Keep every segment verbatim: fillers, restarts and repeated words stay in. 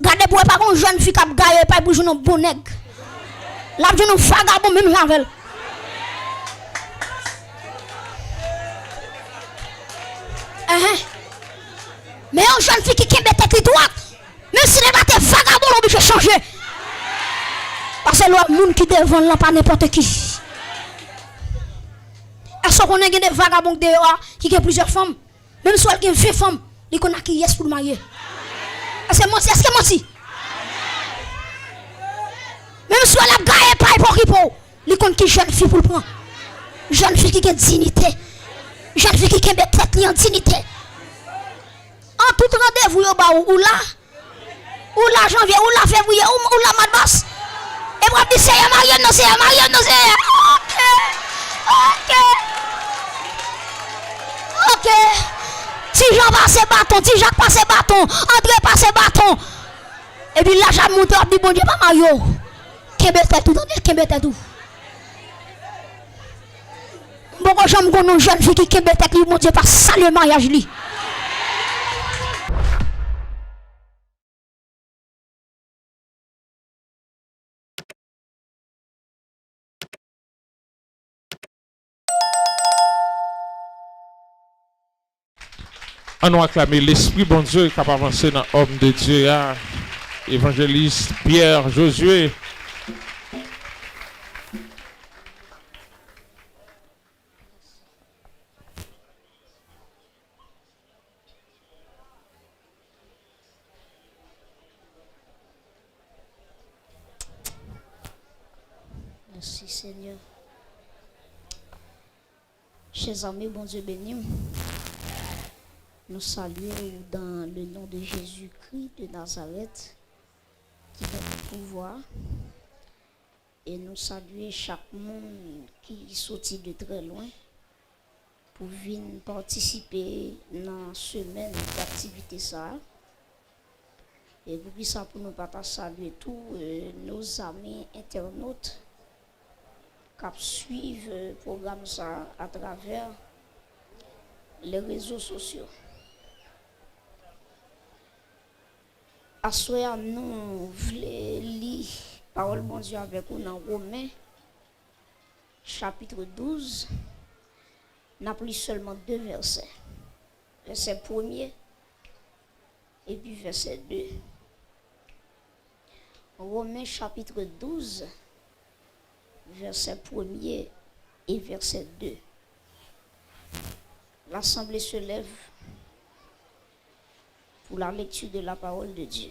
Gade pou wè pa gon jèn fi k ap gaye pay pou jwenn yon bon nèg. L ap jwenn yon vagabon menm jan avè l. Enhen. Men yon jèn fi ki kenbe tèt li dwat, menm si li rate vagabon, l oblije chanje. Paske lè w wè moun ki devan l lan pa nenpòt ki. Èske w konnen gen de vagabon k deyò a ki gen plizyè fanm? Menm si w wè l gen ven fanm, li konn ak kiyès pou l marye. Èske manti? Èske manti? Menm si w wè l ap gaye pay pou okipe w, li konn ki jèn fi pou l pran. Jèn fi ki gen diyite. Jèn fi ki kenbe tèt li an diyite. An tout randevou yo ba w, ou la? Ou la janvye, ou la fevriye, ou, ou la mwa de mas. Epi w ap di, Seyè, marye m non, Seyè, marye m non, Seyè. Oke. Oke. Oke. Ti Jan pase baton, Ti Jak pase baton, Andre pase baton. Epi laj ap monte, w ap di, Bondye pa marye w. Kenbe tèt ou, tande, kenbe tèt ou. M poko janm konn yon jèn fi ki kenbe tèt li, Bondye pa salye maryaj li. Ann nou aklame Lespri Bondye k ap avanse nan òm de Dye a, Evanjelis Pierre Josué. Mèsi, Senyè. Chè zanmi, Bondye beni w. Nou salye w dans le nom de Jésus-Christ de Nazareth, ki gen tout pouvwa. E nou salye chak moun ki soti de trè lwen pou vin patisipe nan semèn daktivite sa a. E poukisa pou nou pa ta salye tou, e, nos amis internautes k ap swiv, e, pwogram sa a atravè les réseaux sociaux. Aswè a, nou vle li pawòl Bondye avèk ou nan Women, chapit douz. N ap li sèlman de vèsè. Vèsè premye, epi vèsè de. Women, chapit douz, vèsè premye e vèsè de. L'assemblée se lève pour la lecture de la parole de Dieu.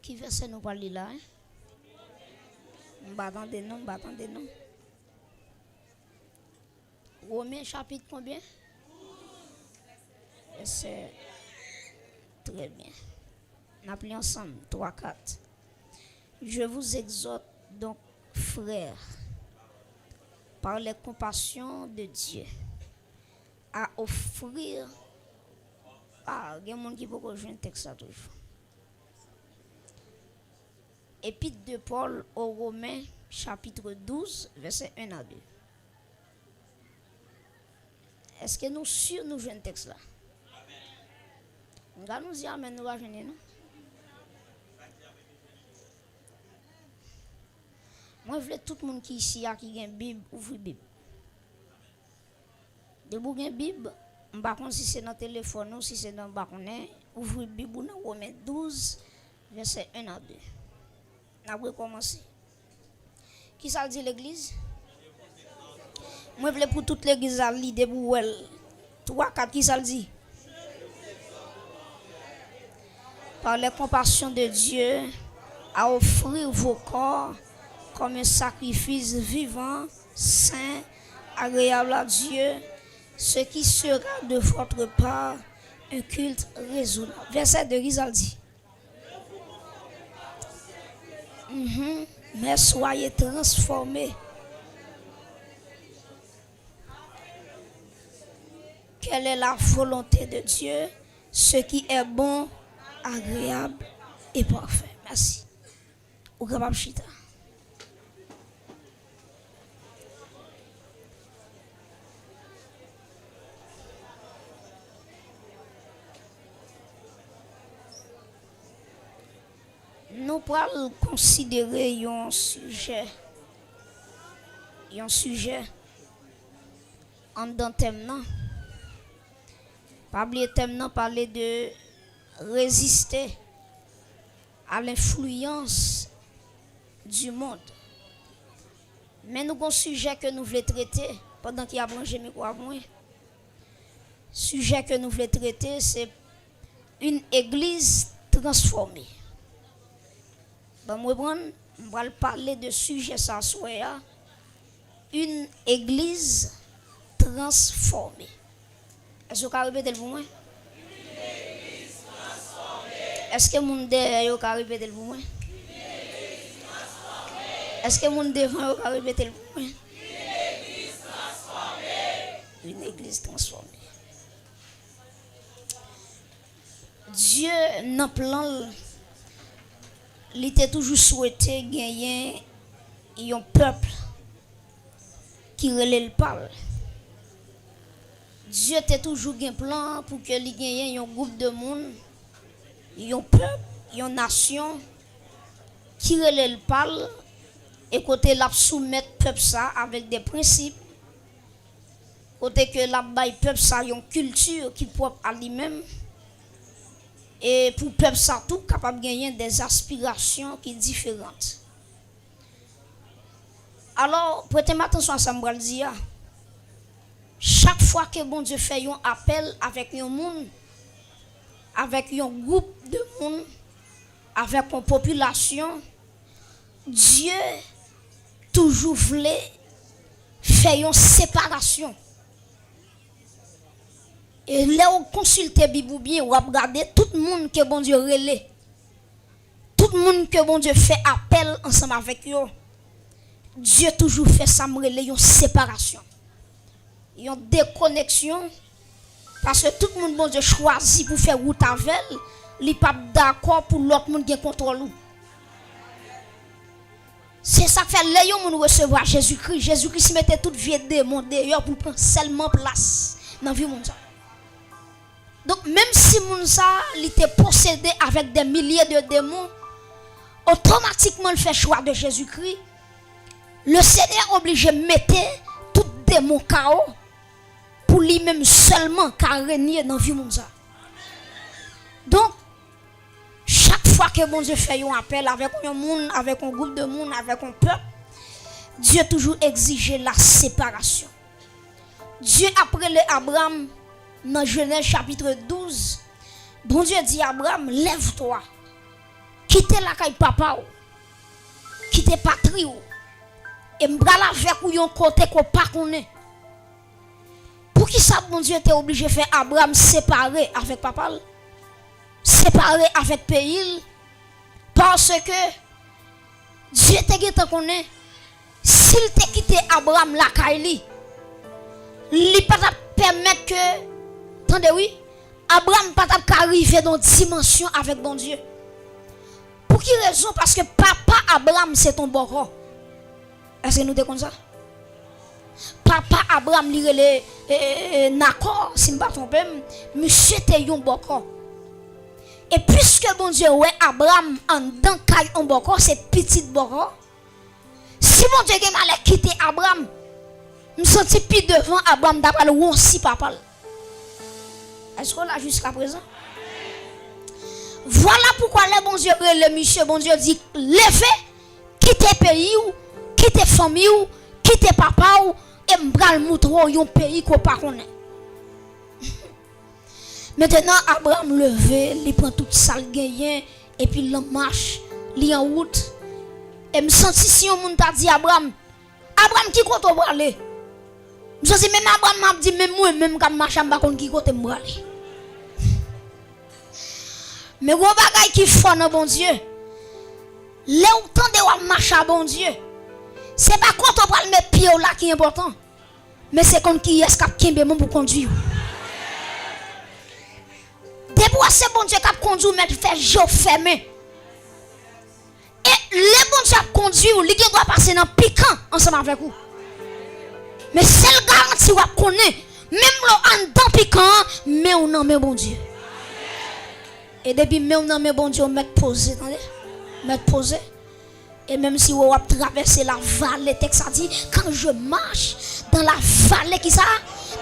Ki vèsè nou pral li la, en? M pa tande non, m pa tande non. Women chapit konbyen? Vèsè. Trè byen. N ap li ansanm, twa, kat. Je vous exhorte donc, frères, par les compassions de Dieu, à offrir, ah, gen moun ki poko jwenn tèks la toujou. Épître de Paul aux Romains, chapitre douze, vèsè en a de. Èske nou si nou jwenn tèks la? Ann nou di amèn, nou pa jwenn li non. Mwen vle tout moun ki isi a ki gen Bib, ouvri Bib. Depi w gen Bib, m pa konn si se nan telefòn ou, si se nan, m pa konnen, ouvri Bib ou nan Women douz, vèsè en a de. N ap rekòmanse. Kisa l di legliz? Mwen vle pou tout legliz la li depi w wè l. Twa, kat, kisa l di? Par les compassions de Dieu, à offrir vos corps comme un sacrifice vivant, saint, agréable à Dieu, ce qui sera de votre part un culte raisonnable. Vèsè de, kisa l di? Mhm. Mais soyez transformés. Quelle est la volonté de Dieu, ce qui est bon, agréable et parfait. Mèsi. Ou kapab chita. Nou pral konsidere yon sijè, yon sijè anndan tèm nan. Pa bliye tèm nan pale de résister à l'influence du monde. Men nou gon sijè ke nou vle trete pandan ki ap ranje mikwo a pou mwen. Sijè ke nou vle trete, se une église transformée. Ban m reprann, m pral pale de sijè sa aswè a, une église transformée. Èske w ka repete l pou mwen? Èske moun dèyè yo ka repete l pou mwen? Èske moun devan yo ka repete l pou mwen? Une église transformée. Dye nan plan l, li te toujou swete genyen yon pèp ki rele l pa l. Dye te toujou gen plan pou ke li genyen yon gwoup de moun, yon pèp, yon nasyon ki rele l pa l, e kote l ap soumèt pèp sa avèk de prensip, kote ke l ap bay pèp sa yon kilti ki pwòp a li menm, e pou pèp sa tou kapab genyen de aspirasyon ki diferan. Alò, prete m atansyon a sa m pral di a. Chak fwa ke Bondye fè yon apèl avèk yon moun, avèk yon gwoup de moun, avèk yon popilasyon, Dye toujou vle fè yon separasyon. E lè w konsilte Bib ou byen, w ap gade tout moun ke Bondye rele, tout moun ke Bondye fè apèl ansanm avèk yo, Dye toujou fè sa m rele yon separasyon, yon dekoneksyon, paske tout moun Bondye chwazi pou fè wout avè l, li p ap dakò pou lòt moun gen kontwòl ou. Se sa k fè lè yon moun resevwa Jezikri, Jezikri mete tout vye demon deyò pou l pran sèlman plas nan vi moun sa. Donk, menm si moun sa, li te posede avèk de milye de demon, otomatikman l fè chwa de Jezikri, Lesenyè oblije mete tout demon kawo pou li menm sèlman ka renye nan vi moun sa. Donk, chak fwa ke Bondye fè yon apèl avèk yon moun, avèk yon gwoup de moun, avèk yon pèp, Dye toujou egzije la separasyon. Dye ap rele Abram nan Jenèz chapit douz. Bondye di Abram, lève-toi, kite lakay papa w, kite patri w, e m pral avèk ou yon kote ke w pa konnen. Poukisa Bondye te oblije fè Abram separe avèk papa l, separe avèk peyi l? Paske Dye te gentan konnen, si l te kite Abram lakay li, li pa t ap pèmèt ke, tande wi, Abram pa t ap ka rive nan dimansyon avèk Bondye. Pou ki rezon? Paske papa Abram se t on bòkò. Èske nou te konn sa? Papa Abram li rele, e, e, e, Nakò, si m pa twonpe m, misye te yon bòkò. E piske Bondye wè Abram anndan kay on bòkò, se pitit bòkò, si Bondye gen malè kite Abram, m santi pi devan Abram ta pral wonsi papa l. Èske w la jiskaprezan? Vwala poukwa lè Bondye rele misye, Bondye di, leve, kite peyi w, kite fanmi w, kite papa w, e m pral moutre w yon peyi ke w pa konnen. Mentenan, Abram leve, li pran tout sa l genyen, epi l an mach, li an wout. E m santi si yon moun ta di Abram, Abram, ki kote w prale? M santi menm Abram ap di, menm mwen menm k ap mache a, m pa konn ki kote m prale. Men gon bagay ki fò nan Bondye. Lè w tande w ap mache a Bondye, se pa kote w pral met pye w la ki enpòtan, men se konn kiyès k ap kenbe men w pou kondui w. Paske Bondye k ap kondui w, mèt fè je w fèmen. E lè Bondye ap kondui w, li gen dwa pase nan pikan ansanm avèk ou. Men sèl garanti w ap konnen, menm lè w anndan pikan an, men w nan men Bondye. E depi men w nan men Bondye, w mèt poze, tande. Mèt poze. E menm si w ap travèse la vale, tèks la di, quand je marche dans la vallée, ki sa?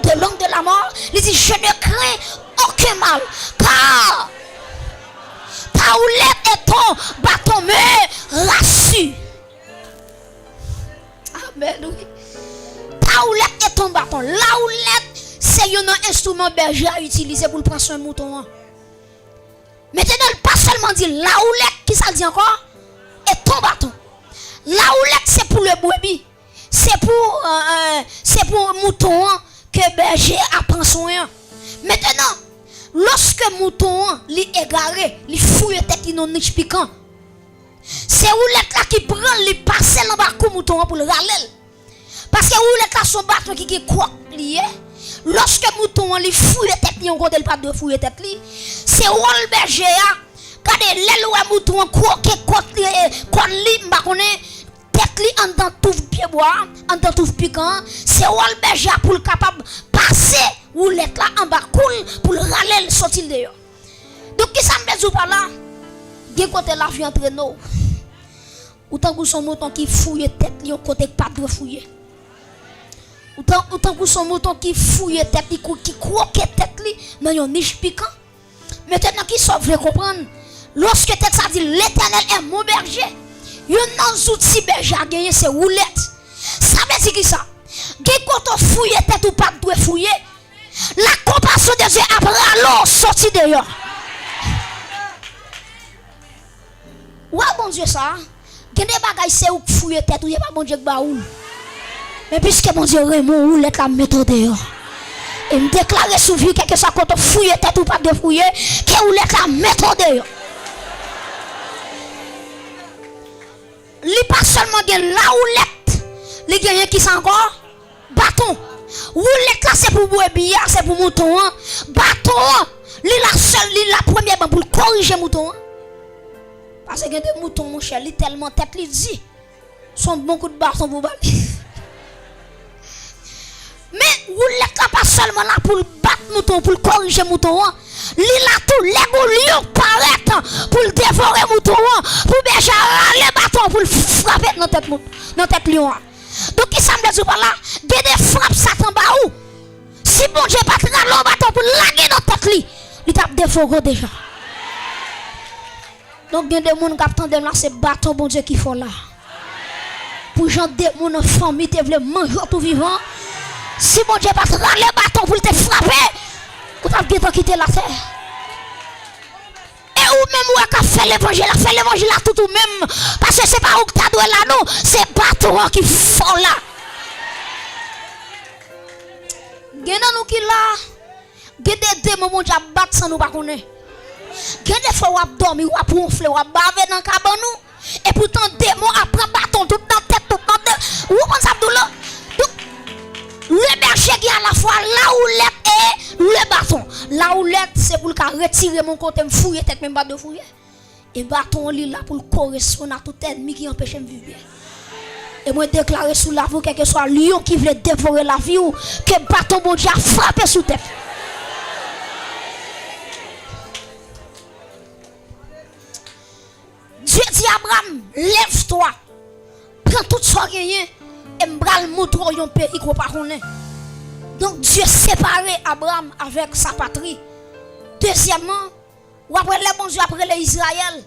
De l'ombre de la mort, li di, je ne crains aucun mal, car ta houlette et ton bâton me rassurent. Amèn, wi. Ta houlette et ton bâton. La houlette, se youn nan enstriman bèje a itilize pou l pran swen mouton an. Mentnan, l pa sèlman di la houlette, ki sa l di ankò? Et ton bâton. La houlette, se pou le brebis. Se pou, euh, euh, se pou mouton an ke bèje a pran swen an. Mentnan, lòske mouton an, li egare, li fouye tèt li nan nich pikan, se woulèt la ki pran l, li pase l anba kou mouton an pou l rale l. Paske woulèt la se yon baton ki gen kwòk li ye. Lòske mouton an li fouye tèt li yon kote l pa t dwe fouye tèt li, se wòl bèje a. Gade, lè l wè mouton an kwoke kòt li, e, kòn li, m pa konnen, tèt li anndan touf pyebwa a, anndan touf pikan an, se wòl bèje a pou l kapab pase woulèt la anba kou l, pou l rale l soti l deyò. Donk, kisa m vle di w pa la? Gen kote lavi antrene w. Ou tankou se yon mouton ki fouye tèt li yon kote k pa dwe fouye. Ou tan-, ou tankou se yon mouton ki fouye tèt li, kou-, ki kwoke tèt li nan yon nich pikan. Mentnan, kisa w vle konprann? Lòske tèks la di, L'Éternel est mon berger, youn nan zouti bèje a genyen se woulèt. Sa vle di kisa? Gen kote w fouye tèt ou pa t dwe fouye, la compassion de Dieu ap rale w soti deyò. Wa Bondye sa, gen de bagay se ou k fouye tèt ou, se pa Bondye k ba ou l. Men piske Bondye renmen w, woulèt la mete w deyò. E m deklare sou vi w, kèlkeswa kote w fouye tèt ou pa dwe fouye, ke woulèt la mete w deyò. Li pa sèlman gen la woulèt, li genyen kisa ankò? Baton. Woulèt la se pou brebis a, se pou mouton an. Baton an, li la sèl, li la premyèman pou l korije mouton an. Paske gen de mouton, monchè, li tèlman tèt li di, se yon bon kout baton pou ba li. Men woulèt la pa sèlman la pou l bat mouton, pou l korije mouton an. Li la tou, lè gon lyon parèt pou l devore mouton an, pou bèje a rale baton an, pou l frape nan tèt moun, nan tèt lyon an. Donk, kisa m vle di w pa la? Gen de frap Satan ba ou. Si Bondye pa t rale yon baton pou l lage nan tèt li, li t ap devore w deja. Donk, gen de moun k ap tande m la, se baton Bondye ki fè w la. Pou jan de moun nan fanmi te vle manje w tou vivan, si Bondye pa t rale baton pou l te frape, ou t ap gentan kite latè. E ou menm ou wè k ap fè levanjil la, fè levanjil la tout ou menm, paske se pa ou k ta dwe la non, se baton an ki fè w la. Gen nan nou ki la, gen de demon Bondye ap bat san nou pa konnen. Gen de fwa w ap dòmi, w ap wonfle, w ap bave nan kabann ou, epoutan demon ap pran baton tout nan tèt, tout nan tèt. Ou konprann sa m di w la? Donk, le berger gen alafwa la houlette et le bâton. La houlette, se pou l ka retire m yon kote m fouye tèt, men m pa dwe fouye. E baton an, li la pou l koresponn a tout ènmi ki anpeche m viv byen. E mwen deklare sou lavi w, kèlkeswa lyon ki vle devore lavi w, ke baton Bondye a frape sou tèt. Dye di Abram, lève-toi, pran tout sa w genyen, e m pral montre w yon peyi ke w pa konnen. Donk, Dye separe Abram avèk sa patri. Dezyèmman, w ap wè lè Bondye ap rele Izrayèl,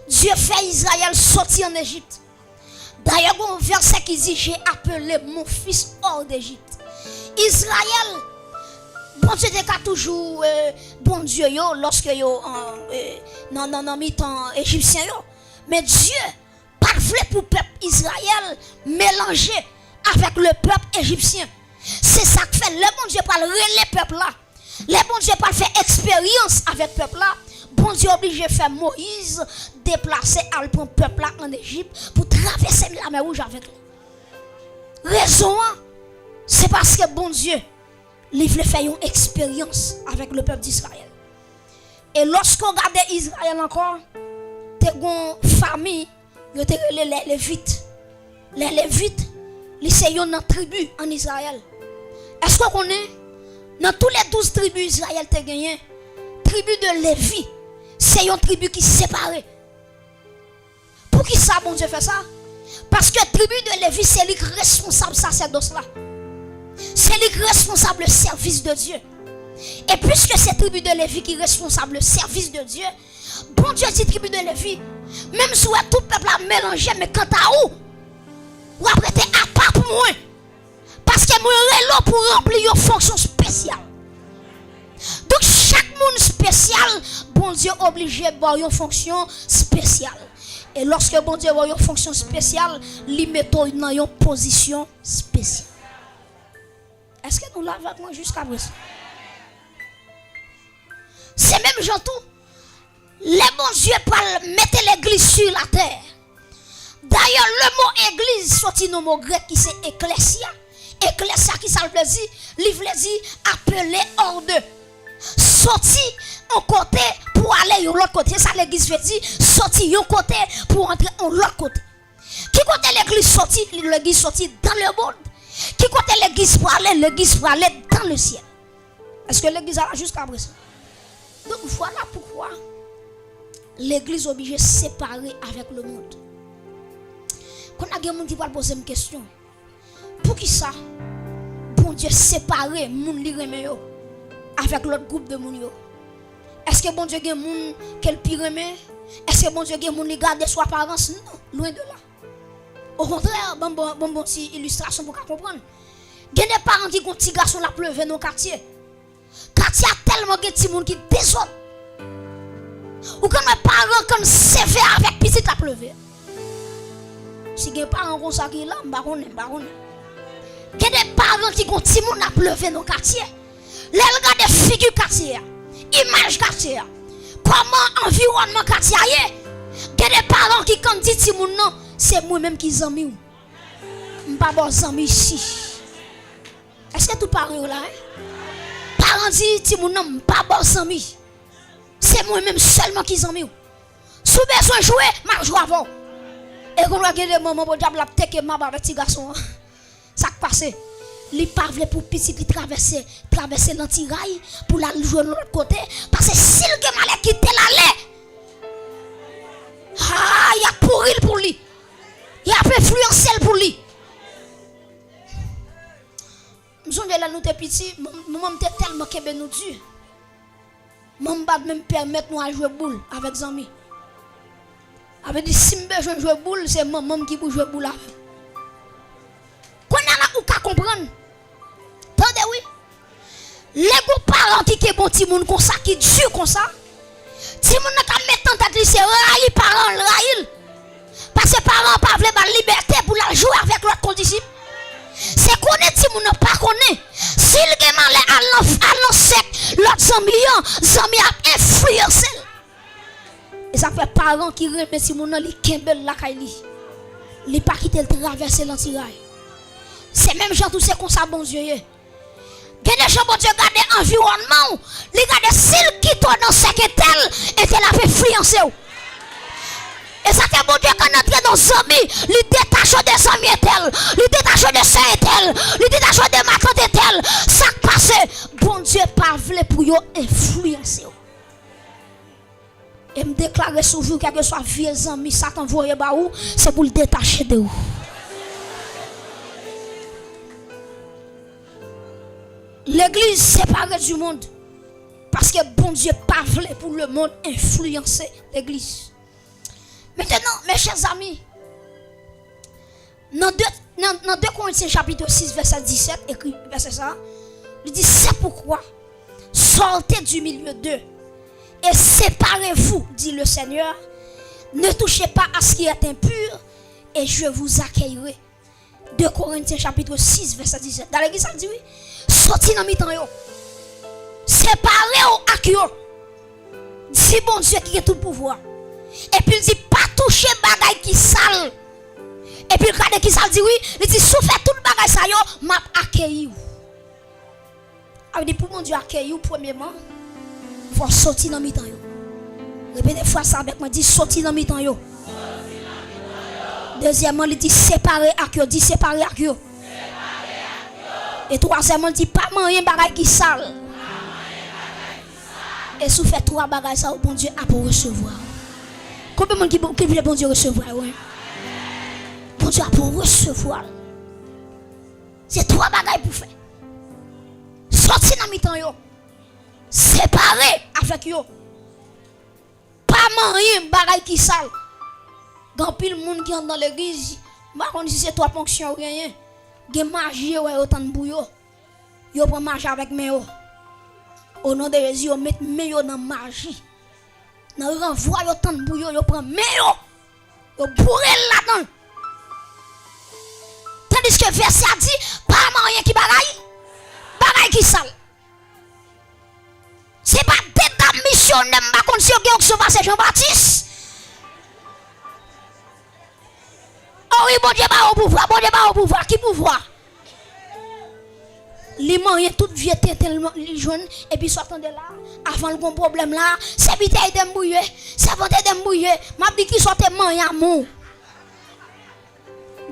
Dye fè Izrayèl soti ann Ejip. Dayè, gen yon vèsè ki di, j'ai appelé mon fils hors d'Égypte. Izrayèl, Bondye te ka toujou, e, Bondye yo, lòske yo, an, e, nan, nan, nan mitan Ejipsyen yo. Men Dye pa t vle pou pèp Izrayèl melanje avèk le pèp ejipsyen. Se sa k fè, lè Bondye pral rele pèp la, lè Bondye pral fè eksperyans avèk pèp la, Bondye oblije fè Moyiz deplase al pran pèp la ann Ejip pou travèse Lamè Wouj avèk li. Rezon an, se paske Bondye, li vle fè yon eksperyans avèk le pèp Dizrayèl. E lòske w gade Izrayèl ankò, te gon fanmi, yo te rele lè Levit. Lè Levit, li se yonn nan tribi ann Izrayèl. Èske w konnen, nan tou lè douz tribi Izrayèl te genyen, tribi de Levi, se yon tribi ki separe. Poukisa Bondye fè sa? Paske tribi de Levi, se li k responsab sasèdòs la. Se li k responsab le sèvis de Dye. E piske se tribi de Levi ki responsab le sèvis de Dye, Bondye di tribi de Levi, menm si w wè tout pèp la melanje, men kanta ou, w ap rete apa pou mwen. Paske mwen rele w pou ranpli yon fonksyon espesyal. Donk, chak moun espesyal, Bondye oblije ba w yon fonksyon espesyal. E lòske Bondye ba w yon fonksyon espesyal, li mete w nan yon pozisyon espesyal. Èske nou la avèk mwen jiskaprezan? Se menm jan tou, lè Bondye pral mete legliz sou latè. Dayè, le mo egliz soti nan mo grèk ki se ekklesia. Ekklesia, ki sa l vle di? Li vle di apele, òde. Soti yon kote pou ale yon lòt kote. Se sa legliz vle di, soti yon kote pou antre yon lòt kote. Ki kote legliz soti? Legliz soti dans le monde. Ki kote legliz prale? Legliz prale dans le ciel. Èske legliz la la jiskaprezan? Donk, vwala poukwa legliz oblije separe avèk lemonn. Kounye a, gen moun ki pral poze m kesyon. Poukisa Bondye separe moun li renmen yo avèk lòt gwoup de moun yo? Èske Bondye gen moun ke l pi renmen? Èske Bondye gen moun li gade sou aparans? Non, lwen de la. Okontrè, ban m, ban m, ban m bon ti ilistrasyon pou w ka konprann. Gen de paran ki gen yon ti gason l ap leve nan yon katye. Katye a tèlman gen timoun ki dezòd. Ou konn wè paran konn sevè avèk pitit l ap leve. Si gen paran konsa ki la, m pa konnen, m pa konnen. Gen de paran ki gen yon timoun l ap leve nan katye. Lè l gade figi katye a, imaj katye a, kòman anviwònman katye a ye, gen de paran ki konn di timoun nan, "Se mwen menm ki zanmi w. M pa ba w zanmi isi." Èske tout paran yo la, en? Paran di timoun nan, "M pa ba w zanmi. Se mwen menm sèlman ki zanmi w. Si w bezwen jwe, m ap jwe avè w." E kounye a, gen de manman, podyab la ap teke mab avèk ti gason an. Sa k pase? Li pa vle pou pitit li travèse, travèse lantiray pou l al jwe lòt kote, paske si l gen malè kite l ale, a, y ap pouri l pou li. Y ap enfliyanse l pou li. M sonje lè nou te piti, manman m te tèlman kenbe nou di. Manman m pa t menm pèmèt nou al jwe boul avèk zanmi. Sa vle di, si m bezwen jwe boul, se manman m ki pou jwe boul avè m. Kounye a la, ou ka konprann. Tande, wi. Lè gon paran ki kenbe yon timoun konsa, ki di konsa, timoun nan ka met nan tèt li se rayi paran l rayi l. Paske paran an pa vle ba l libète pou l al jwe avèk lòt kondisip. Se konnen timoun nan pa konnen. Si l gen malè al nan, al nan sèk lòt zanmi an, zanmi an ap enfliyanse l. E sa fè paran ki renmen timoun nan, li kenbe l lakay li. Li pa kite l travèse lantiray. Se menm jan tou, se konsa Bondye ye. Gen de jan Bondye gade anviwònman w, li gade si l kite w nan sèk entèl, entèl ap enfliyanse w. E sa fè Bondye konn antre nan zanmi, li detache w de zanmi entèl, li detache w de sè entèl, li detache w de matant entèl. Sa k pase? Bondye pa vle pou yo enfliyanse w. E m deklare sou vi w, kèlkeswa vye zanmi Satan voye ba ou, se pou l detache de ou. Legliz separe du monde, paske Bondye pa vle pou lemonn enfliyanse legliz. Mentenan, mes chers amis, nan de, nan, nan de Korentyen chapit sis, vèsè disèt, ekri vèsè sa, li di, "C'est pourquoi, sortez du milieu d'eux et séparez-vous, dit le Seigneur. Ne touchez pas à ce qui est impur, et je vous accueillerai." De Korentyen chapit sis, vèsè disèt. Gade ki sa l di, wi. Soti nan mitan yo. Separe w ak yo. Di Bondye ki gen tout pouvwa. Epi l di, "Pa touche bagay ki sal." Epi l gade ki sa l di, wi. Li di, "Si w fè tout bagay sa yo, m ap akeyi w." Sa vle di pou Bondye akeyi w, premyeman, fò w soti nan mitan yo. Repete fraz sa avèk mwen, di, "Soti nan mitan yo." Dezyèmman, li di, "Separe ak yo." Di, "Separe ak yo." E twazyèmman, li di, "Pa manyen bagay ki sal." E si w fè twa bagay sa yo, Bondye ap resevwa w. Konbyen moun ki, ki vle Bondye resevwa yo, wi? Bondye ap resevwa l. Se twa bagay pou fè. Soti nan mitan yo. Separe avèk yo. Pa manyen bagay ki sal. Gen anpil moun ki anndan legliz, m pa konn si se twòp onksyon yo genyen. Gen maji yo wè yo tann pou yo. Yo pran maji avèk men yo. O non de Jezi, yo met men yo nan maji. Nan ranvwa yo tann pou yo, yo pran men yo. Yo boure l ladan l. Tandiske vèsè a di, pa manyen ki bagay, bagay ki sal. Se pa de dam misyonè, m pa konn si yo gen onksyon pase Jan Batis. O wi, Bondye ba yo pouvwa, Bondye ba yo pouvwa. Ki pouvwa? Li manyen tout vye tenten l man-, li jwenn, epi sa w tande la, avan l gon pwoblèm la, sèvitè ede m bouye, sèvant ede m bouye, m ap di kisa w te manyen a mou.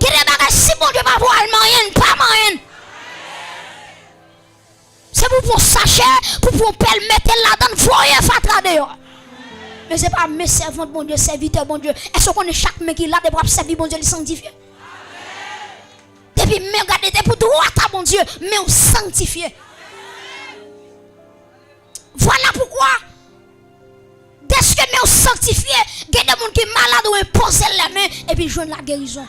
Gen de bagay, si Bondye pa voye w al manyen l, pa manyen l. Se pou pran sachè, pou pran pèl, mete l ladan l, voye fatra deyò. Men se pa men sèvant Bondye, sèvitè Bondye. Èske w konnen chak men ki la, depi w ap sèvi Bondye, li sanktifye? Depi men, gade, depi w dwat a Bondye, men w sanktifye. Vwala poukwa, dèske men w sanktifye, gen de moun ki malad, ou enpoze l lèmen, epi jwenn lagerizon.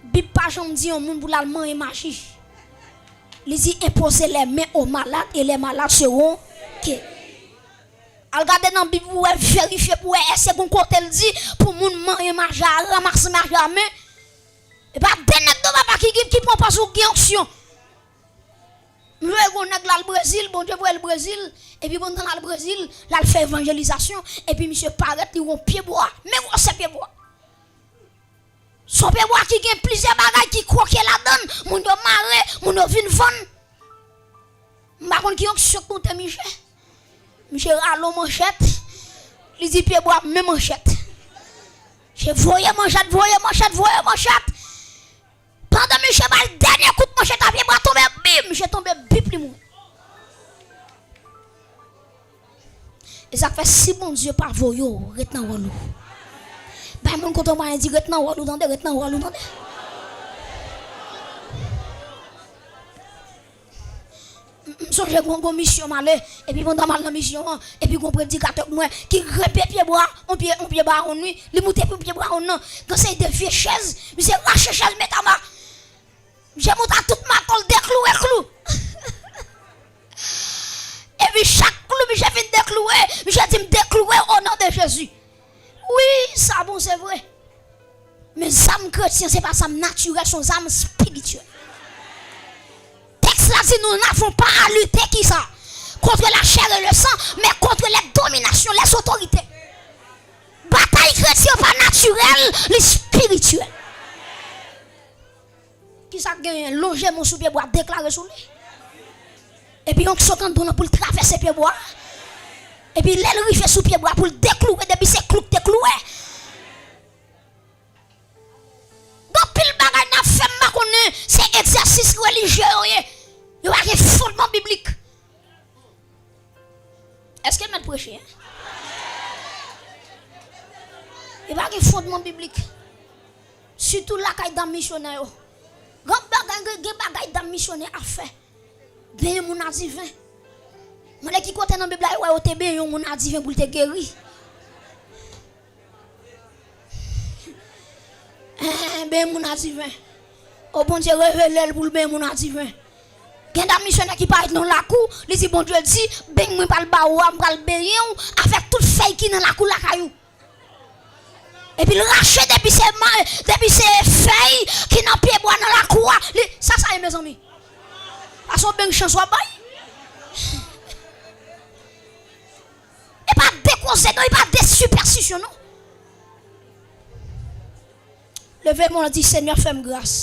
Bib pa janm di yon moun pou l al manyen maji. Li di, imposez les mains aux malades et les malades seront guéris. Al gade nan Bib ou wè, verifye pou wè èske gon kote l di pou moun manyen maji a, ranmase maji a, men e pa de nèg do papa ki, ki, ki pran pòz ou gen onksyon. M wè gon nèg l al Brezil, Bondye voye l Brezil, epi pandan l al Brezil, l al fè evanjelizasyon, epi misye parèt, li wè yon pyebwa, men gwosè pyebwa. Se yon pyebwa ki gen plizyè bagay ki kwoke ladan l, moun yo mare, moun yo vin vann. M pa konn ki onksyon k monte misye. Misye rale yon manchèt, li di pyebwa men manchèt. Misye voye manchèt, voye manchèt, voye manchèt. Pandan misye bay dènye kout manchèt a, pyebwa tonbe, bim, misye tonbe, bip, li mouri. E sa k fè, si Bondye pa voye w, ret nan wòl ou. Bay moun kote w, mwen di, ret nan wòl ou, tande, ret nan wòl ou, tande. M, m sonje gon, gon misyon m ale, epi pandan m al nan misyon an, epi gon predikatè k mwen ki grenpe pyebwa, on pye, on pye bawonn wi, li moute pou pye bawonn nan, gen seri de vye chèz, misye rache chèz mete anba. Misye moute a tout maton l deklouwe klou. Epi chak klou misye fin deklouwe, misye di m deklouwe o non de Jezi. Wi, sa bon, se vre. Men zam kretyen, se pa zam natirèl, se yon zam espirityèl. Tèks la di, nous n'avons pas à lutter, kisa? Contre la chair et le sang, mais contre les dominations, les autorités. Batay kretyen pa natirèl, li espirityèl. Kisa k genyen? Lonje men w sou pyebwa, deklare sou li. Epi onksyon k anndan w lan pou l travèse pyebwa. Epi lè l rive sou pyebwa, pou l deklouwe, depi se klou k te klouwe. Gen anpil bagay n ap fè, m pa konnen se egzèsis relijye yo ye. Yo pa gen fondman biblik. Èske m mèt preche, en? Li pa gen fondman biblik. Sitou lakay dam misyonè yo. Gen bagay, gen, gen bagay dam misyonè ap fè. Benyen moun adiven. Mande ki kote nan Bib la yo wè yo te benyen yon moun adiven pou l te geri. Hein, benyen moun adiven. O Bondye revele l pou l benyen moun adiven. Gen dam misyonè ki parèt nan lakou, li di, Bondye di, beny mwen pral ba ou a, m pral benyen w avèk tout fèy ki nan lakou lakay ou. Epi l rache depi se ma-, depi se fèy ki nan pyebwa nan lakou a. Li, sa sa ye, mezanmi? Sa se yon beny chans w ap bay? E pa de koze non, e pa de sipèstisyon non. Leve men w, di, Senyè, fè m gras.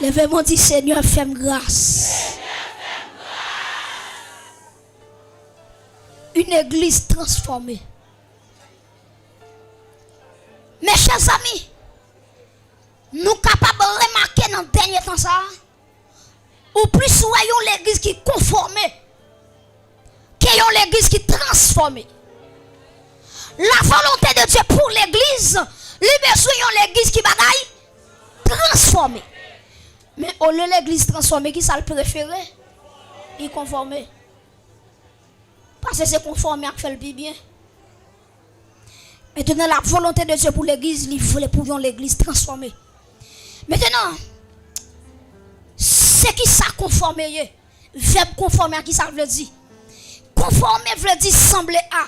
Leve men w, di, Senyè, fè m gras. Une église transformée. Mes chers amis, nou kapab remake nan dènye tan sa a, ou plis wè yon legliz ki konfòme ke yon legliz ki transfòme. La volonté de Dieu pour l'église, li bezwen yon legliz ki bagay transfòme. Men olye legliz transfòme, ki sa l prefere? Li konfòme. Paske se konfòme a k fè l pi byen. Maintenant, la volonté de Dieu pour l'église, li vle pou yon legliz transfòme. Maintenant, se ki sa konfòme ye? Vèb konfòme a, ki sa l vle di? Konfòme vle di sanble a.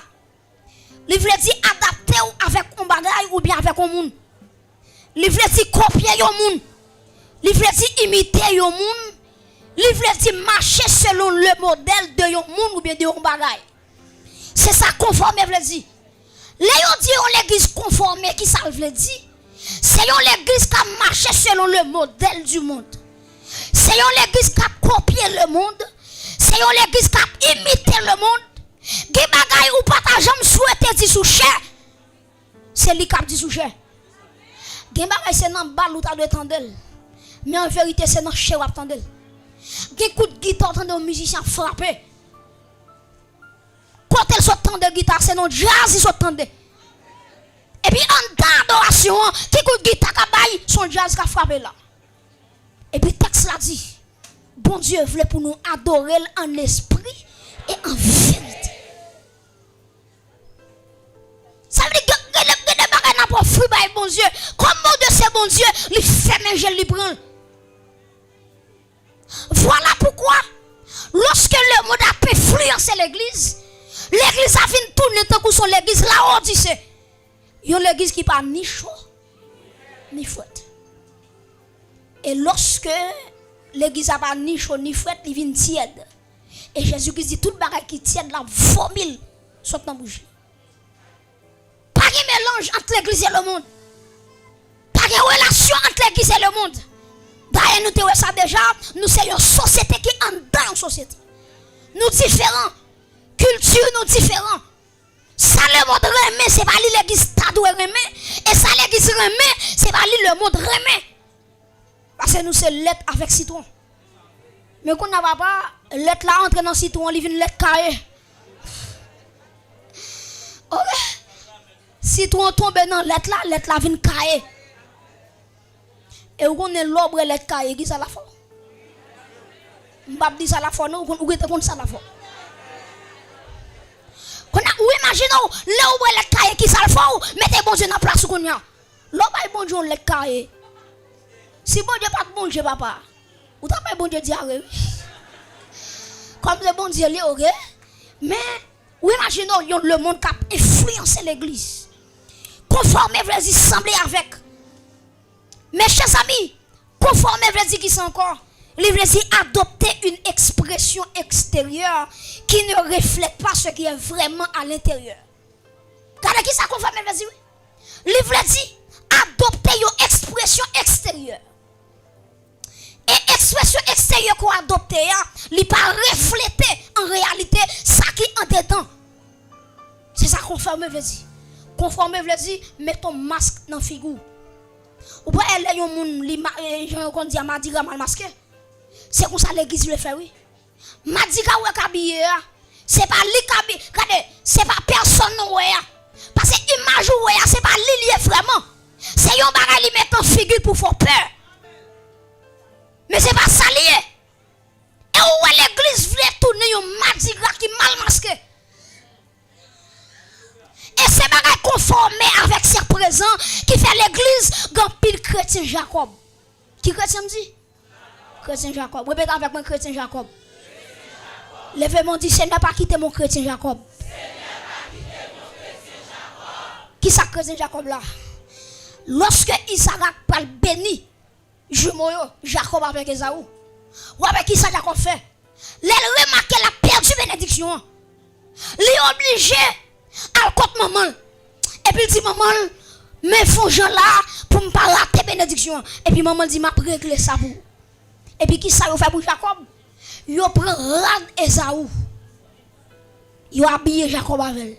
Li vle di adapte w avèk yon bagay oubyen avèk yon moun. Li vle di kopye yon moun. Li vle di imite yon moun. Li vle di mache selon le modèl de yon moun oubyen de yon bagay. Se sa konfòme vle di. Lè yo di yon legliz konfòme, ki sa l vle di? Se yon legliz k ap mache selon le modèl du monde. Se yon legliz k ap kopye le monde. Se yon legliz k ap imite le monde. Gen bagay ou pa ta janm swete di sou chè, se li k ap di sou chè. Gen bagay se nan bal ou ta dwe tande l. Men an verite, se nan chè w ap tande l. Gen kout gita w tande yon mizisyen ap frape. Kote l sot tande gita, se nan djaz li sot tande. Epi anndan adorasyon an, ki kout gita k ap bay, se yon djaz k ap frape la. Epi tèks la di, Bondye vle pou nou adore l an lespri e an verite. Sa vle di gen, gen, gen de bagay n ap ofri bay Bondye. Kòm Bondye se Bondye, li fèmen je l, li pran l. Vwala poukwa, lòske lemonn ap enfliyanse legliz, legliz la vin tounen tankou se yon legliz Lawodise. Yon legliz ki pa ni cho, ni frèt. E lòske legliz la pa ni cho, ni frèt, li vin tyèd. E Jezi Kris di tout bagay ki tyèd la vomi l sot nan bouch li. Pa gen melanj ant legliz e lemonn. Pa gen relasyon ant legliz e lemonn. Dayè, nou te wè sa deja, nou se yon sosyete ki anndan yon sosyete. Nou diferan. Kilti nou diferan. Sa lemonn renmen, se pa li legliz ta dwe renmen. E sa legliz renmen, se pa li lemonn renmen. Paske nou se lèt avèk sitwon. Men kounye a, papa, lèt la antre nan sitwon, li vin lèt kaye. Oke? Sitwon tonbe nan lèt la, lèt la vin kaye. E ou konnen lè w bwè lèt kaye, ki sa l ap fè w? M p ap di sa l ap fè w non, ou konn, ou gentan konn sa l ap fè w. Kounye a, ou imajine w, lè w bwè lèt kaye, ki sa l fè w? Mete Bondye nan plas ou kounye a. Lè w bay Bondye yon lèt kaye, si Bondye pa t Bondye, papa, ou t ap bay Bondye dyare, wi. Kòm se Bondye li, oke? Men, ou imajine w yon lemonn k ap enfliyanse legliz. Konfòme vle di sanble avèk. Mes chers amis, konfòme vle di ki sa ankò? Li vle di adopter une expression extérieure qui ne reflète pas ce qui est vraiment à l'intérieur. Gade ki sa konfòme vle di, wi. Li vle di adopte yon ekspresyon eksteryè. E ekspresyon eksteryè ke w adopte a, li pa reflete an reyalite sa ki andedan. Se sa konfòme vle di. Konfòme vle di mete yon mask nan figi w. Ou pa wè lè yon moun li ma-, e, jan yo konn di a, madigra mal maske. Se konsa legliz vle fè, wi. Madigra ou wè k abiye a, se pa li k abi-, gade, se pa pèsòn ou wè a. Paske imaj ou wè a, se pa li l ye vrèman. Se yon bagay li met nan figi l pou fè w pè. Men se pa sa li ye. E ou wè legliz vle tounen yon madigra ki mal maske. E se bagay konfòme avèk syèk prezan ki fè legliz gen anpil kretyen Jakòb. Ki kretyen m di? Kretyen Jakòb. Repete avèk mwen, kretyen Jakòb. Leve men w, di, Senyè, pa kite m yon kretyen Jakòb. Ki sa k kretyen Jakòb la? Lòske Izarak pral beni jimo yo, Jakòb avèk Ezaou, w ap wè ki sa Jakòb fè. Lè l remake l ap pèdi benediksyon an, li oblije al kot manman l. Epi l di manman l, men fè yon jan la pou m pa rate benediksyon an. Epi manman l di, m ap regle sa pou ou. Epi ki sa yo fè pou Jakòb? Yo pran rad Ezaou. Yo abiye Jakòb avè l.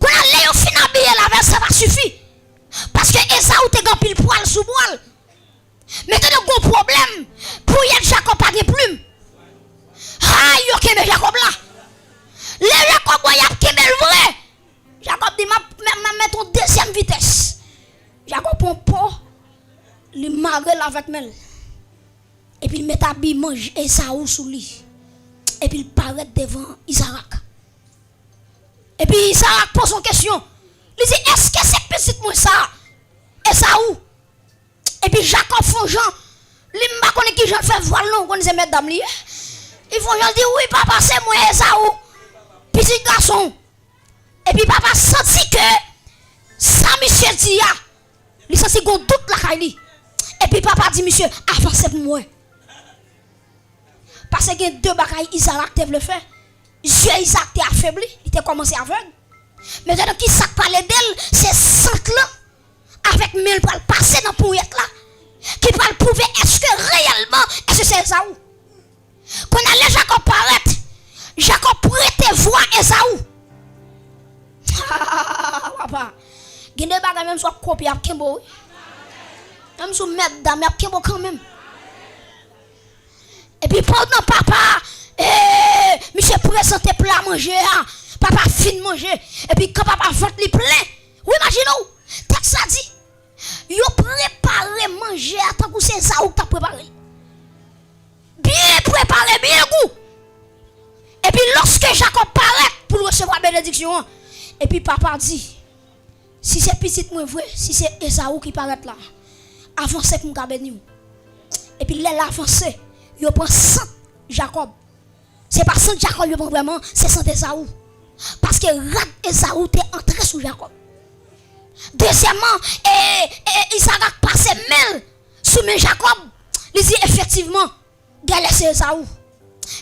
Kounye a, lè yo fin abiye l avè l, sa pa sifi. Paske Ezaou te gen anpil pwal sou bra l. Men tande, gon pwoblèm. Pouyèt Jakòb pa gen plim. Hay, yo kenbe Jakòb la. Lè Jakòb wè y ap kenbe l vre, Jakòb di, "M ap, m ap, m ap met yon dezyèm vitès." Jakòb pran po, li mare l avèk men l. Epi l met abi manzè Ezaou sou li. Epi l parèt devan Izarak. Epi Izarak poze yon kesyon. Li di, "Èske se pitit mwen sa, Ezaou?" Epi Jakòb fè yon jan, li m pa konnen ki jan l fè vwa l non, ou konnen se mètdam li ye. Li fè yon jan, l di, "Wi, papa, se mwen, Ezaou, pitit gason w." Epi papa santi ke sa misye di a, li santi gon dout lakay li. Epi papa di misye, "Avanse pou mwen." Paske gen de bagay Izarak te vle fè. Zye Izarak te afebli, li te kòmanse avèg. Mentnan, ki sa k pral ede l? Se sant lan avèk men l pral pase nan ponyèt la, ki pral pwouve èske reyèlman, èske se Ezaou. Kounye a, lè Jakòb parèt, Jakòb prete vwa Ezaou. Papa, gen de bagay, menm si w ap kopye, y ap kenbe w, wi. Menm si w mètdam, y ap kenbe w kanmenm. Epi pandan papa, eh, misye prezante pla manje a, papa fin manje, epi kan papa vant li plen, ou imajine w, tèks la di, yo prepare manje a tankou se Ezaou k t ap prepare l. Byen prepare, byen gou. Epi lòske Jakòb parèt pou l resevwa benediksyon an, epi papa di, "Si se pitit mwen vre, si se Ezaou ki parèt la, avanse pou m ka beni w." Epi lè l avanse, yo pran sant Jakòb. Se pa sant Jakòb yo pran vrèman, se sant Ezaou. Paske rad Ezaou te antre sou Jakòb. Dezyèmman, e, e, Izarak pase men l sou men Jakòb, li di, "Efektivman, genlè se Ezaou."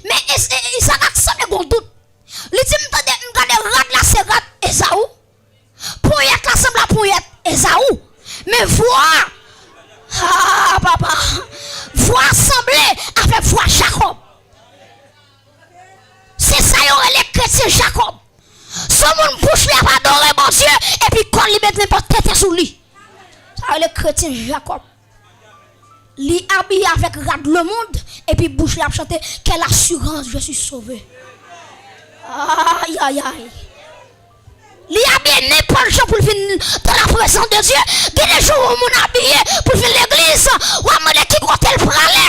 Men Es-, e, Izarak sanble gon dout. Li di, "M tande, m gade rad la, se rad Ezaou. Ponyèt la sanble a ponyèt Ezaou. Men vwa a, ah, papa, vwa a sanble avèk vwa Jakòb." Se sa yo rele kretyen Jakòb. Se yon moun bouch li ap adore Bondye, epi kò l li met nenpòt tenten sou li. Sa rele kretyen Jakòb. Li abiye avèk rad lemonn, epi bouch li ap chante, "Quelle assurance, je suis sauvé." Ay, ay, ay. Li abiye nenpòt jan pou l vin dans la présence de Dieu. Gen de jou, yon moun abiye pou l vin legliz, w ap mande ki kote l prale.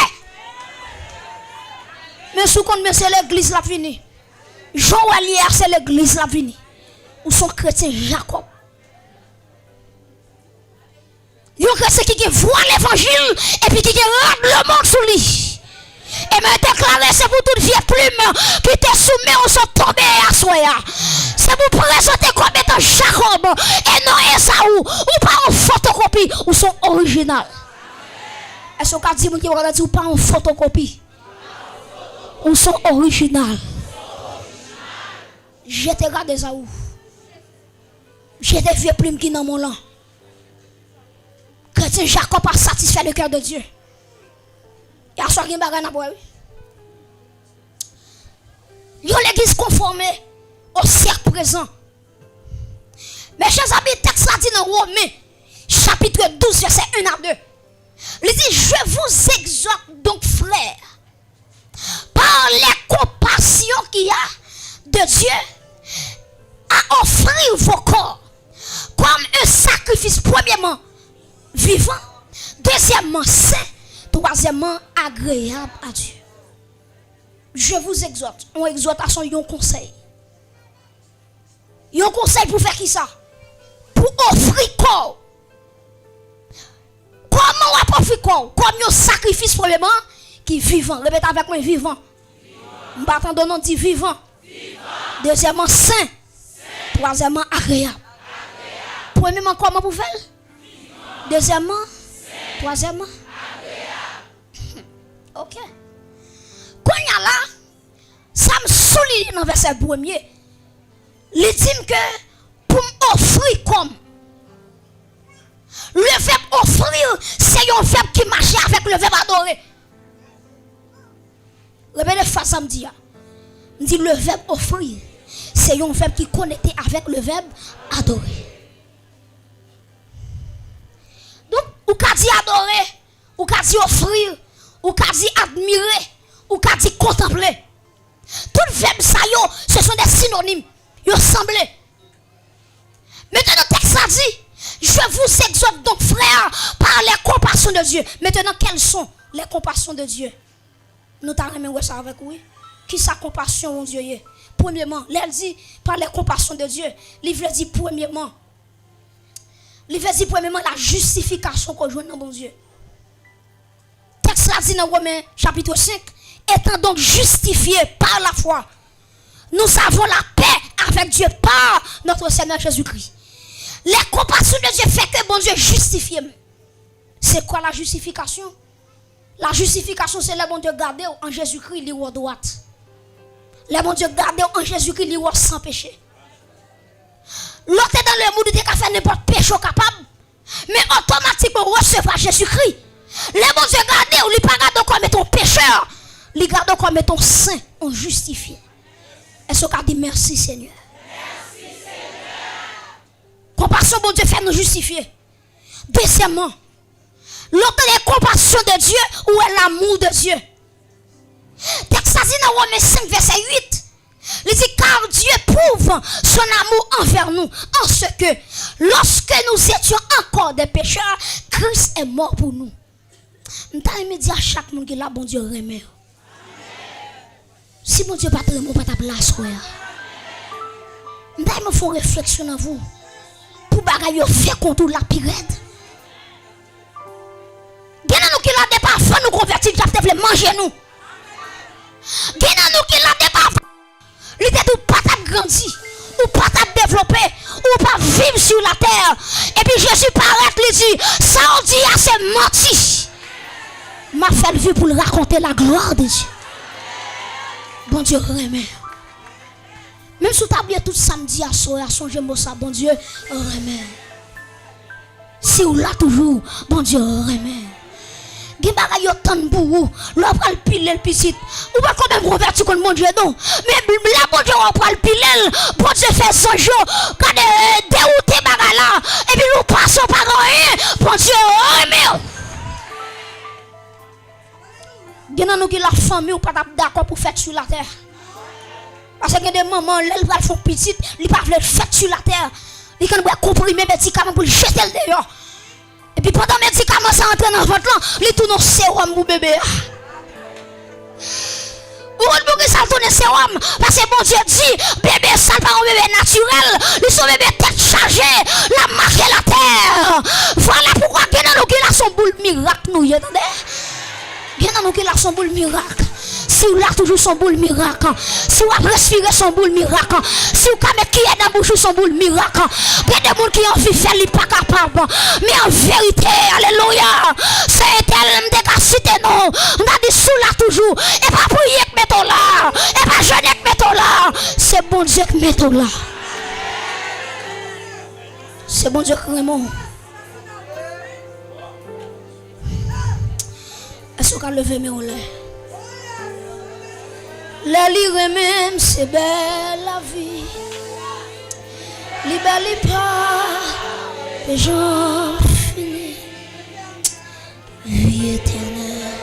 Men si w konn, men se legliz l ap vini. Jan w wè l ye a, se legliz l ap vini. Ou se yon kretyen Jakòb. Yon kretyen ki gen vwa levanjil epi ki gen rad lemonn sou li. E mwen deklare, se pou tout vye plim ki te sou men w sot tonbe aswè a. Se pou prezante kòm etan Jakòb e non Ezaou. Ou pa yon fotokopi, ou se yon orijinal. Èske w ka di moun ki bò kote w la, di, "Ou pa yon fotokopi, ou se yon orijinal"? Jete rad Ezaou. Jete vye plim ki nan men w lan. Kretyen Jakòb pa satisfè de kè de Dye. E aswè gen bagay n ap wè, wi. Yon legliz konfòme o syèk prezan. Mezanmi, tèks la di nan Women, chapitre douze, verset un à deux. Li di, "Je vous exhorte donc, frères, par les compassions qu'il y a de Dieu, à offrir vos corps comme un sacrifice, premièrement, vivant, deuxièmement, saint, troisièmement, agréable à Dieu." Je vous exhorte, yon egzòtasyon, yon konsèy. Yon konsèy pou fè kisa? Pou ofri kò w. Kòman w ap ofri kò w? Kòm yon sakrifis, premyèman, ki vivan. Repete avèk mwen, vivan. M pa tande w non, di vivan. Dezyèmman, sen. Twazyèmman, agreyab. Premyèman, kòman pou fè l? Dezyèmman, twazyèmman. Ok. Kounye a la, sa m souliye nan vèsè premye, li di m ke pou m ofri kò m. Le vèb ofri, se yon vèb ki mache avèk le vèb adore. Repete fraz sa m di a. M di le vèb ofrir, se yon vèb ki konekte avèk le vèb adore. Donk, ou ka di adore, ou ka di ofrir, ou ka di admire, ou ka di kontanple. Tout vèb sa yo, ce sont des synonymes. Yo sanble. Maintenant, tèks la di, je vous exhorte donc, frères, par les compassions de Dieu. Maintenant, quelles sont les compassions de Dieu? Nou ta renmen wè sa avèk ou, wi. Kisa konpasyon Bondye ye? Premyeman, lè l di, par les compassions de Dieu, li vle di premyeman, li vle di premyeman, la jistifikasyon ke w jwenn nan Bondye. Tèks la di nan Women chapit senk, étant donc justifiés par la foi, nous avons la paix avec Dieu par notre Seigneur Jésus-Christ. Les compassions de Dieu fait que Bondye jistifye m. C'est quoi la justification? La justification, c'est lè Bondye gade w an Jezikri, li wè w dwat. Lè Bondye gade w an Jezikri, li wè w san peche. Lè w te dans le monde, ou te ka fè nenpòt peche w kapab, men otomatikman ou resevwa Jezikri. Lè Bondye gade w, li pa gade w kòm etan yon pechè, li gade w kòm etan yon sen, yon jistifye. Èske w ka di mèsi, Senyè? Konpasyon Bondye fè nou jistifye. Dezyèmman, lè w tande konpasyon de Dye, ou wè l'amour de Dieu. Tèks la di nan Women senk vèsè uit, li di, car Dieu prouve son amour envers nous, en ce que, lorsque nous étions encore des pécheurs, Christ est mort pour nous. M ta renmen di a chak moun ki la, Bondye renmen w. Si Bondye pa t renmen w, ou pa t ap la aswè a. M ta renmen fè yon refleksyon nan vi w, pou bagay yo fè kont ou la pi rèd. Gen nan nou ki la depi avan nou konvèti, dyab te vle manje nou. Gen nan nou ki la depi avan, li te di w pa t ap grandi, ou pa t ap devlope, ou p ap viv sou latè. Epi Jezi parèt, li di, sa w di a se manti. M ap fè l viv pou l rakonte la glwa de Dye. Bondye renmen. Menm si w ta bliye tout sa m di aswè a, sonje mo sa, Bondye renmen. Si w la toujou, Bondye renmen. Gen bagay yo tann pou ou, lè w pral pile l pitit. Ou pa t konn menm konvèti konn Bondye non. Men lè Bondye wè w pral pile l, Bondye fè zanj yo, gade, dewoute bagay la, epi nou pase w pa gen anyen, Bondye renmen w. Gen nan nou ki la fanmi w pa t ap dakò pou fèt sou latè. Paske gen de manman, lè l pral fè yon pitit, li pa vle l fèt sou latè. Li konn bwè konprime, medikaman pou l jete l deyò. Epi pandan medikaman sa antre nan vant lan, li tounen yon sewòm pou bebe a. Ou konn poukisa l tounen sewòm? Paske Bondye di, bebe sa l pa yon bebe natirèl, li se yon bebe tèt chaje, l ap make latè. Vwala poukwa gen nan nou ki la se yon boul mirak nou ye, tande? Gen nan nou ki la se yon boul mirak. Si w la toujou se yon boul mirak. Si w ap respire se yon boul mirak. Si w ka met kiyè nan bouch ou se yon boul mirak. Gen de moun ki anvi fè l, li pa kapab. Men an verite, alelouya, se etèl m te ka site non. M ta di si w la toujou. E pa priye k mete w la. E pa jene k mete w la. Se Bondye k mete w la. Se Bondye k renmen w. Èske w ka leve men w anlè? Lè li renmen m, se bèl lavi. Li bèl, li pa pe janm fini. Vi etènèl.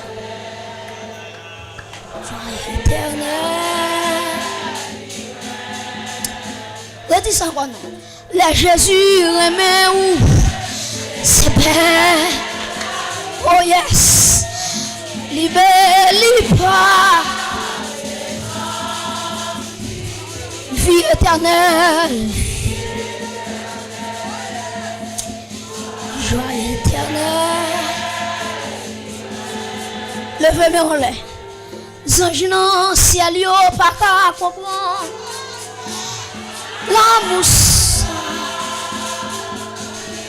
Jwa etènèl. Redi sa ankò non. Lè Jezi renmen ou, se bèl. Oh yes. Li bèl, li pa. Vi etènèl. Jwa etènèl. Leve men w anlè. Zanj nan syèl yo pa ka konprann lanmou sa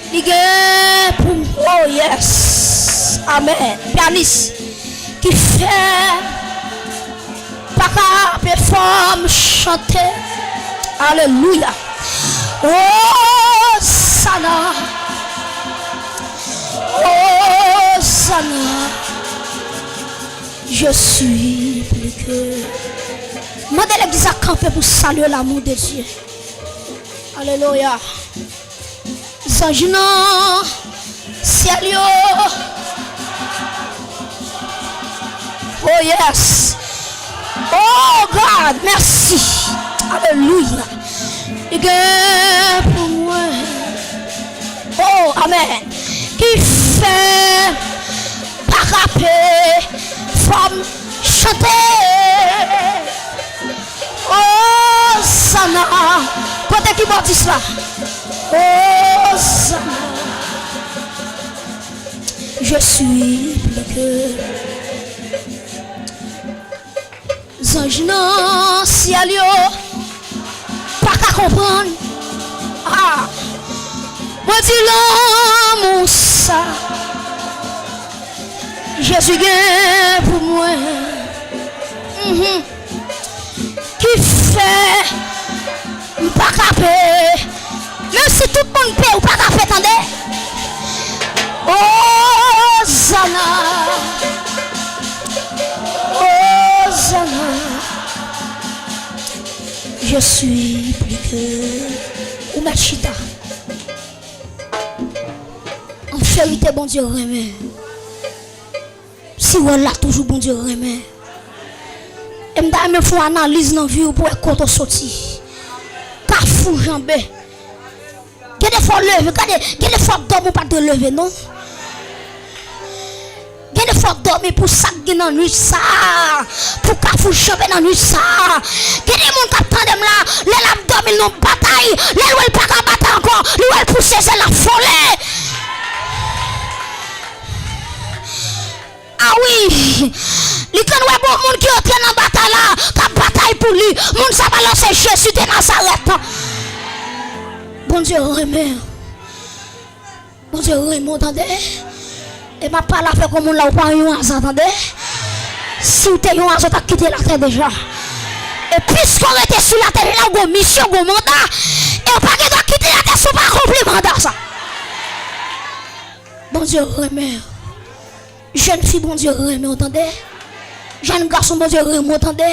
li gen pou m. Oh yes. Amen. Pyanis ki fè pa ka pèfòm chante. Alelouya. Osana. Osana. Je suis plus que Mande legliz la kanpe pou salye l'amour de Dieu. Alelouya. Zanj nan syèl yo. Oh yes. Oh God, mèsi. Alelouya. Li gen pou mwen. Oh, amèn. Ki fè pa kape fò m chante. Ozana. Kote kibòdis la? Ozana. Je suis plus que. Zanj nan syèl yo pa ka konprann. Ah, mwen di lanmou sa Jezi gen pou mwen. Mhm. Ki fè m pa kape. Menm si tout moun pe, ou pa kape, tande. Ozana. Ozana. Je suis plus que. Ou mèt chita. An verite, Bondye renmen. Si w wè l la toujou, Bondye renmen. E m ta renmen fè yon analiz nan vi w pou w wè kote w soti. Kafou janbe. Gen de fwa w leve, gade, gen de fwa w dòmi, ou pa t dwe leve, non. Gen de fwa w dòmi pou sa k gen nan nuit sa a, pou kafou janbe nan nuit sa a. Gen de moun k ap tande m la, lè l ap dòmi, l nan batay, lè l wè l pa ka batay ankò, li wè l pouse zèl, l ap vole. Ah wi, li konn wè bon moun ki antre nan batay la, k ap batay pou li. Moun sa pa lòt se Jezi de Nazarèt. Bondye renmen. Bondye renmen w, tande. E m ap pale avèk yon moun la, ou pa yon aza, tande. Si w te yon aza, w t ap kite latè deja. E piske w rete sou latè la, ou gon misyon, gon manda. E w pa gen dwa kite latè si w pa akonpli manda sa. Bondye renmen w. Jèn fi, Bondye renmen w, tande. Jèn gason, Bondye renmen w, tande.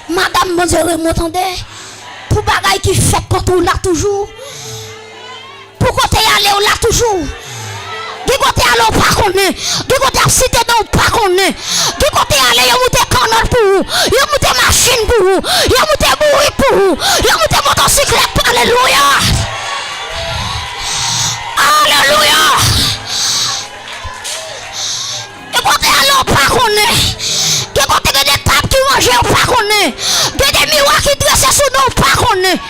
Madanm, Bondye renmen w, tande. Pou bagay ki fèt kont ou, la toujou. Pou kote y ale, ou la toujou. Gen kote y ale, ou pa konnen. Gen kote y ap site non, ou pa konnen. Gen kote y ale, yo moute kannòt pou ou. Yo moute machin pou ou. Yo moute bourik pou ou. Yo moute motosiklèt pou, alelouya. Alelouya. Gen kote ale ou pa konnen. Gen kote gen de tab ki ranje ou pa konnen. Gen de miwa ki drese sou non ou pa konnen.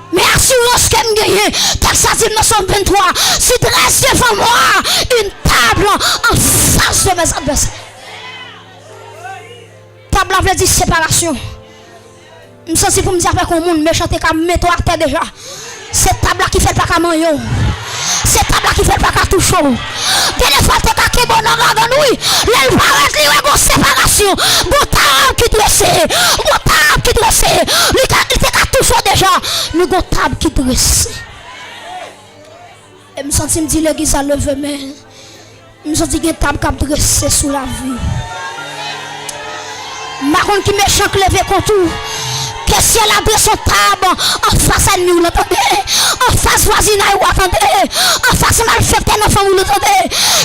Men asirans ke m genyen, tèks la di m nan Sòm venntwa, si dresse devant moi une table en face de mes adversaires. Tab la vle di separasyon. M santi pou m di avèk yon moun, mechan te ka mete w atè deja. Se tab la ki fè l pa ka manyen w. Se tab la ki fè l pa ka touche w. Gen de fwa l te ka kenbe w nan gagann, wi. Lè l parèt, li wè gon separasyon. Gon tab ki drese. Gon tab ki drese. Li ka, li te ka touche w deja. Men gon tab ki drese. E m santi m di legliz la leve men. M santi gen tab k ap drese sou lavi w. M pa konn ki mechan k leve kont ou. Ke syèl la drese yon tab anfas ènmi w lan, tande. Anfas vwazinay ou a, tande. Anfas malfektè nan fanmi w lan, tande.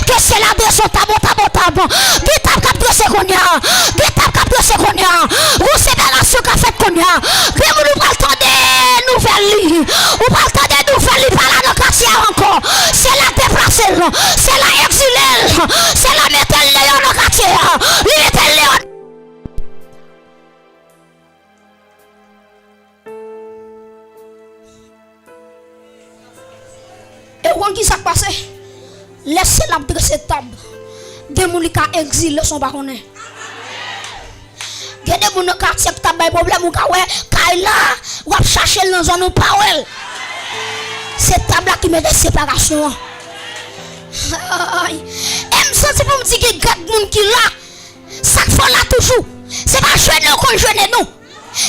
Ke syèl la drese yon tab, yon tab, yon tab. Gen tab k ap drese kounye a. Gen tab k ap drese kounye a. Gon separasyon k ap fèt kounye a. Gen moun ou pral tande nouvèl li. Ou pral tande nouvèl li pa la nan katye a ankò. Se la deplase l. Se la egzile l. Se la mete l deyò nan katye a. Li mete l deyò. E w konn ki sa k pase? Lè syèl la ap drese tab, gen moun li ka egzile san w pa konnen. Gen de moun nan katye k t ap bay pwoblèm, ou ka wè kay la, w ap chache l nan zòn ou pa wè l. Se tab la ki mete separasyon an. Ay. E m santi pou m di gen gad moun ki la. Sa k fè w la toujou, se pa jwenn yo konn jwenn nou.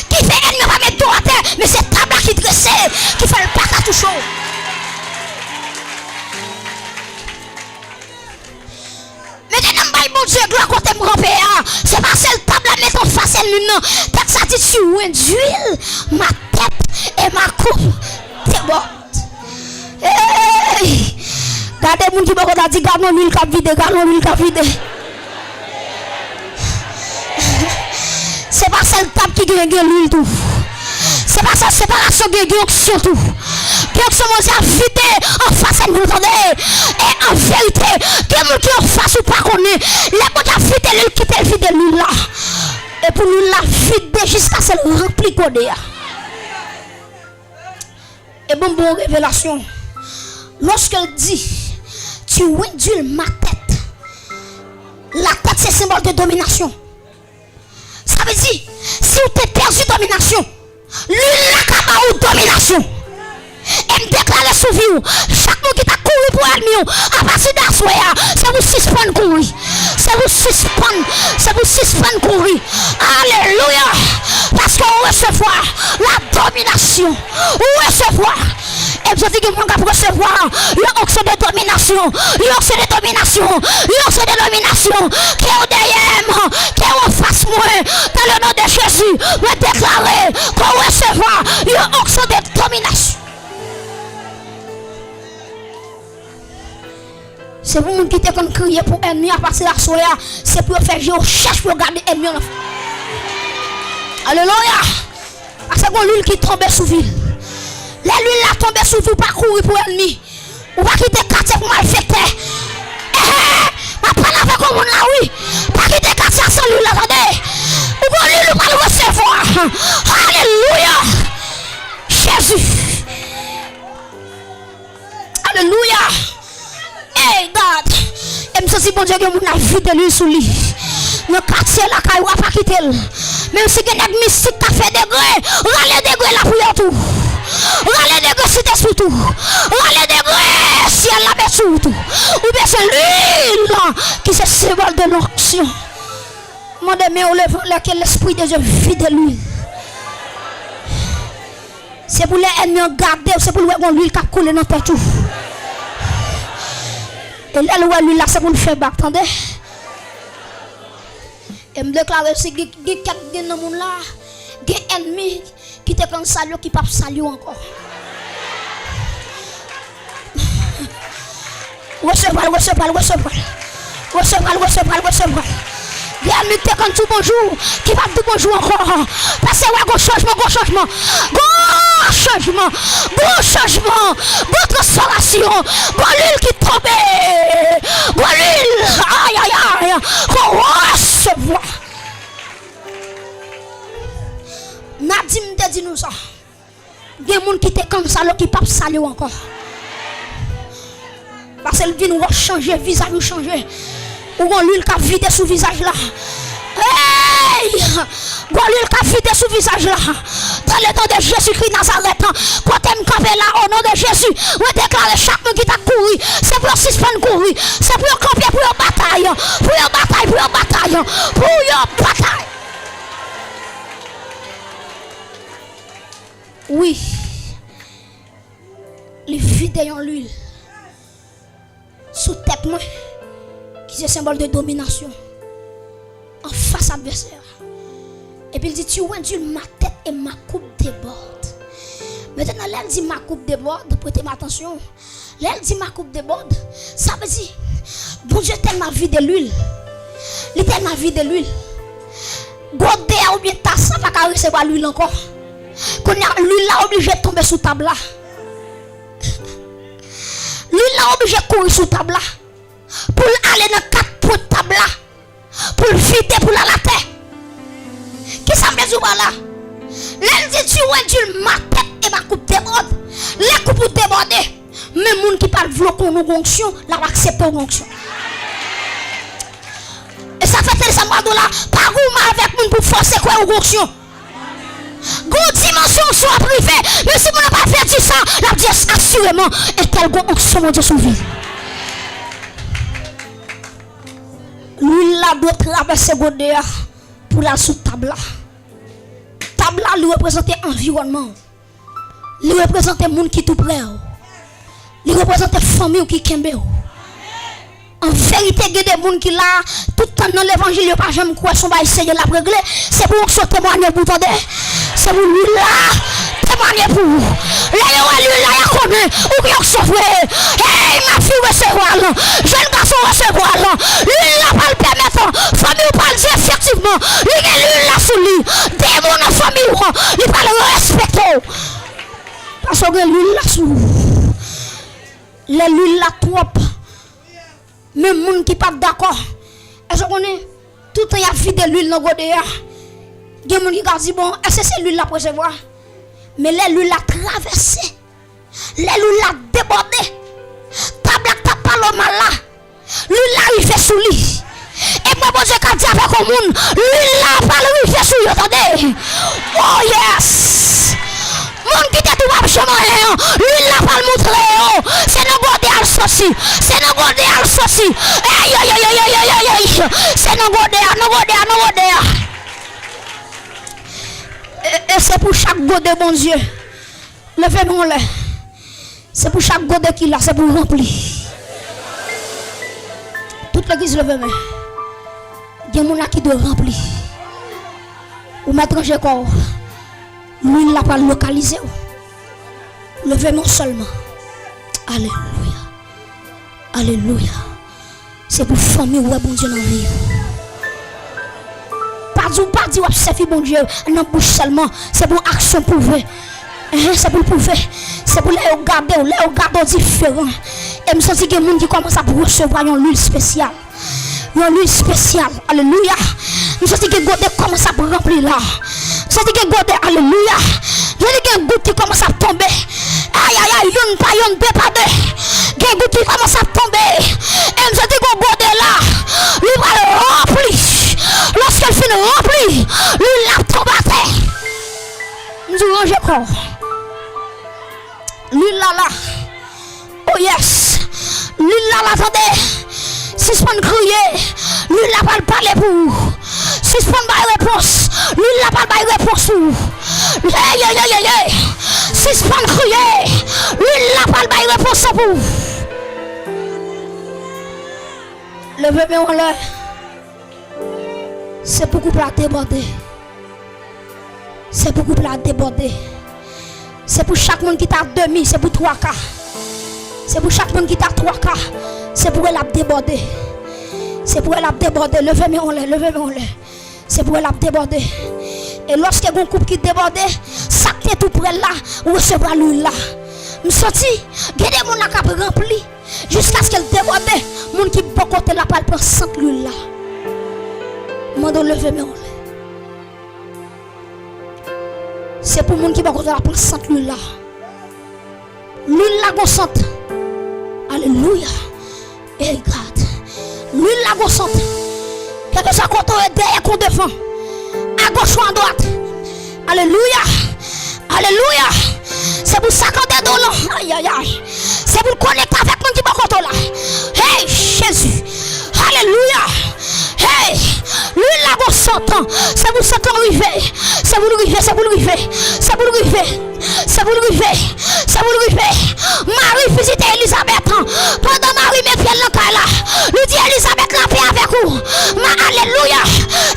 Ki fè ènmi an pa met do atè, men se tab la ki drese, ki fè l pa ka touche w. Men gen nan m bay bon Bondye glwa kote m kanpe a, se pa sèl tab la met anfas ènmi m nan. Tèks la di, tu induis ma tête et ma coupe déborde. Hey! Gade moun ki bò kote a, di, gad yon lwil k ap vide, gad yon lwil k ap vide. Se pa sèl tab ki gen, gen lwil tou. Se pa sèl separasyon gen, gen onksyon tou. Gen onksyon Bondye ap vide anfas ènmi w, tande. E an verite, gen moun ki anfas ou pa konnen. Lè Bondye ap vide lwil, kite l vide lwil la. E pou lwil la vide jiskaske l ranpli gode a. E bon, bon revelasyon. Lorsqu'il dit, tu induis ma tête. La tête, c'est symbole de domination. Sa vle di, si w te pèdi dominasyon, lwil la ka ba ou dominasyon. E m deklare sou vi w, chak moun ki t ap kouri pou ènmi w, apati de aswè a, se pou sispann kouri. Se pou sispann, se pou sispann kouri. Alelouya! Paske w resevwa la dominasyon. Ou resevwa. E m santi gen moun k ap resevwa yon onksyon de dominasyon. Yon onksyon de dominasyon. Yon onksyon de dominasyon. Ke w dèyè m, ke w anfas mwen. Dans le nom de Jésus, mwen deklare ke w resevwa yon onksyon de dominasyon. Se pou moun ki te konn kriye pou ènmi a, apati aswè a, se pou yo fè je yo chèch pou yo gade ènmi an. Alelouya! Paske gon lwil ki tonbe sou vi l. Lè lwil la tonbe sou vi w, pa kouri pou ènmi. Ou pa kite katye pou malfektè. Ehe! M ap pale avèk yon moun la, wi. Pa kite katye a san lwil la, tande. Ou gon lwil ou pral resevwa. Alelouya! Jezi! Alelouya! Hey, God! E m santi Bondye gen moun ap vide lwil sou li. Nan katye lakay ou a, pa kite l. Menm si gen nèg mistik k ap fè degre, rale degre lapri a tou. Rale degre Sentespri tou. Rale degre syèl la beni w tou. Ou bezwen lwil ki se senbòl de lonksyon. Mande men w leve anlè ke Lespri de Dye vide lwil. Se pou lè ènmi an gade w, se pou l wè gon lwil k ap koule nan tèt ou. E lè l wè lwil la, se pou l fè bak, tande. E m deklare, si gen, gen kèk, gen nan moun la, gen ènmi ki te konn salye w, ki p ap salye w ankò. Resevwa l, resevwa l, resevwa l. Resevwa l, resevwa l, resevwa l. Gen ènmi ki te konn di w bonjou, ki p ap di w bonjou ankò. Paske wè gon chanjman, gon chanjman. Gon chanjman, gon chanjman, gon transfòmasyon, gon lwil ki tonbe. Gon lwil, ay, ay, ay, gon resevwa. Nadim te di nou sa. Gen moun ki te konn salye w ki p ap salye w ankò. Paske l vin wè w chanje, vizaj ou chanje. Ou gon lwil k ap vide sou vizaj la. Hey! Gon lwil k ap vide sou vizaj la. Dans le nom de Jésus-Christ Nazareth, kote m kanpe la, o non de Jezi, mwen deklare chak moun ki t ap kouri, se pou yo sispann kouri, se pou yo kanpe, pou yo batay, pou yo batay, pou yo batay, pou yo batay. Wi. Li vide yon lwil sou tèt mwen, ki se senbòl de dominasyon, anfas advèsè a. Epi l di, tu induis ma tête et ma coupe déborde. Mentnan, lè l di ma coupe déborde, prete m atansyon. Lè l di ma coupe déborde, sa vle di, Bondye tèlman vide lwil, li tèlman vide lwil, gode a oubyen tas la pa ka resevwa lwil ankò. Kounye a, lwil la oblije tonbe sou tab la. Lwil la oblije kouri sou tab la. Pou l ale nan kat pwent tab la. Pou l vide, pou l al atè. Kisa m vle di w pa la? Lè l di, tu induis ma tête et ma coupe déborde, lè koup ou debòde, men moun ki pa t vle w konnen w gon onksyon, l ap aksepte w gon onksyon. E sa fè tèl sa m pral di w la, pa goumen avèk moun pou fòse kwè w gon onksyon. Gon dimansyon onksyon ap rive, men si moun nan pa vle di sa, l ap di asireman, entèl gon onksyon Bondye sou vi l. Lwil la dwe travèse gode a pou l al sou tab la. Tab la, li reprezante anviwònman w. Li reprezante moun ki tou prè w. Li reprezante fanmi w ki kenbe w. An verite, gen de moun ki la, tout tann nan levanjil, yo pa janm kwè se yon bagay serye l ap regle. Se pou onksyon temwaye pou w, tande. Se pou lwil la temwaye pou ou. Lè yo wè lwil la, y a konnen ou gen onksyon vre. Hey, mafi, resevwa l. Jèn gason, resevwa l. Lwil la pral pèmèt fanmi w pral di efektivman, li gen lwil la sou li. Demon nan fanmi w, li pral respekte w. Paske w gen lwil la sou ou. Lè lwil la twòp, menm moun ki pa t dakò, èske w konnen, toutan y ap vide lwil nan gode a, gen moun ki ka di, "Bon, èske se lwil l ap resevwa?" Men lè lwil la travèse, lè lwil la debòde, tab la k t ap pale w mal la, lwil la rive sou li. E mwen, Bondye ka di avèk yon moun, lwil la pral rive sou yo, tande. Oh yes! Moun ki te di w p ap janm anyen an, lwil la pral montre yo. Se nan gode a l soti. Se nan gode a l soti. Ey, ey, ey, ey, ey, ey, ey, ey. Se nan gode a, nan gode a, nan gode a. E, e se pou chak gode, Bondye. Leve men w anlè. Se pou chak gode ki la, se pou ranpli. Tout legliz leve men. Gen moun la ki dwe ranpli. Ou mèt ranje kò w. Lwil la pral lokalize w. Leve men w sèlman. Alelouya. Alelouya. Se pou fanmi w wè Bondye nan vi w. Pa di w, pa di w ap sèvi Bondye nan bouch sèlman. Se pou aksyon pwouve. Enhen, se pou l pwouve. Se pou lè yo gade w, lè yo gade w diferan. E m santi gen moun ki kòmanse ap resevwa yon lwil espesyal. Yon lwil espesyal. Alelouya. M santi gen gode kòmanse ap ranpli la. M santi gen gode, alelouya. M santi gen gout ki kòmanse ap tonbe. Ay, ay, ay, youn pa youn, de pa de. Gen gout ki kòmanse ap tonbe. E m santi gon gode la. Li pral ranpli. Lòske l fin ranpli, lwil la ap tonbe atè. M di w ranje kò w. Lwil la la. Oh yes. Lwil la la, tande. Sispann kriye. Lwil la pral pale pou ou. Sispann bay repons. Lwil la pral bay repons pou ou. Ey, ey, ey, ey, ey. Sispann kriye. Lwil la pral bay repons lan pou ou. Leve men w anlè. Se pou koup la debòde. Se pou koup la debòde. Se pou chak moun ki ta demi, se pou twa ka. Se pou chak moun ki ta twa ka. Se pou l ap debòde. Se pou l ap debòde. Leve men w anlè, leve men w anlè. Se pou l ap debòde. E lòske gon koup ki debòde, sa k te tou prè l la, resevwa lwil la. M santi, gen de moun la k ap ranpli. Jiskaske l debòde, moun ki bò kote l la pral pran sant lwil la. Mande w leve men w anlè. Se pou moun ki bò kote w la pran sant lwil la. Lwil la gon sant. Alelouya. Hey God. Lwil la gon sant. Kèlkeswa kote w ye, dèyè kon devan. Agoch ou adwat. Alelouya. Alelouya. Se pou sa k anndan w lan. Ayayay. Se pou l konekte avèk moun ki bò kote w la. Hey, Jezi. Alelouya. Hey. Lwil la gon sant. Se pou sant lan rive. Se pou l rive, se pou l rive. Se pou l rive. Se pou l rive. Se pou l rive. Mari vizite Elizabèt. Pandan Mari met pye l nan kay la, li di, Elizabèt, lapè avèk ou. Ma, alelouya.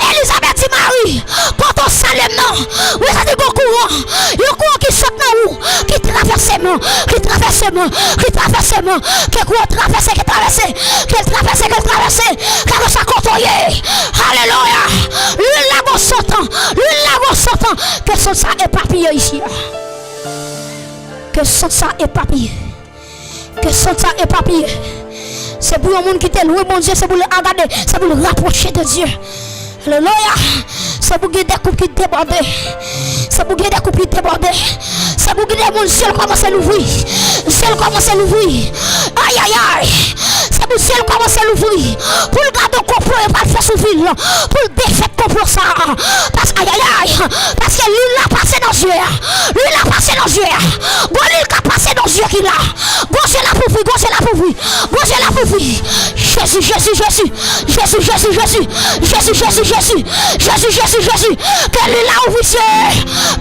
Elizabèt di Mari, kote w sale m nan, mwen santi gon kouran. Yon kouran ki sot nan ou, ki travèse m, ki travèse m, ki travèse m. Ke kouran travèse, ke travèse, ke l travèse, ke l travèse. Kèlkeswa kote w ye. Alelouya. Lwil la gon sant. Lwil la gon sant. Ke sant sa epapiye isi a. Ke sant sa epapiye. Ke sant sa epapiye. Se pou yon moun ki te lwen Bondye, se pou l agade, se pou l rapwoche de Dye. Alelouya. Se pou gen de koup ki debòde. Se pou gen de koup ki debòde. Se pou gen de moun, zye l kòmanse louvri. Zye l kòmanse louvri. Ayayay. Se pou zye l kòmanse louvri. Pou l gade yon konplo yo pral fè sou vi l. Pou l defèt konplo sa a. Pas, ayayay. Paske lwil la pase nan zye a. Lwil la pase nan zye a. Gon lwil k ap pase nan zye ki la. Gon zye l ap ouvri, gon zye l ap ouvri. Gon zye l ap ouvri. Jezi, Jezi, Jezi. Jezi, Jezi, Jezi. Jezi, Jezi, Jezi. Jezi, Jezi, Jezi. Ke lwil la ouvri zye.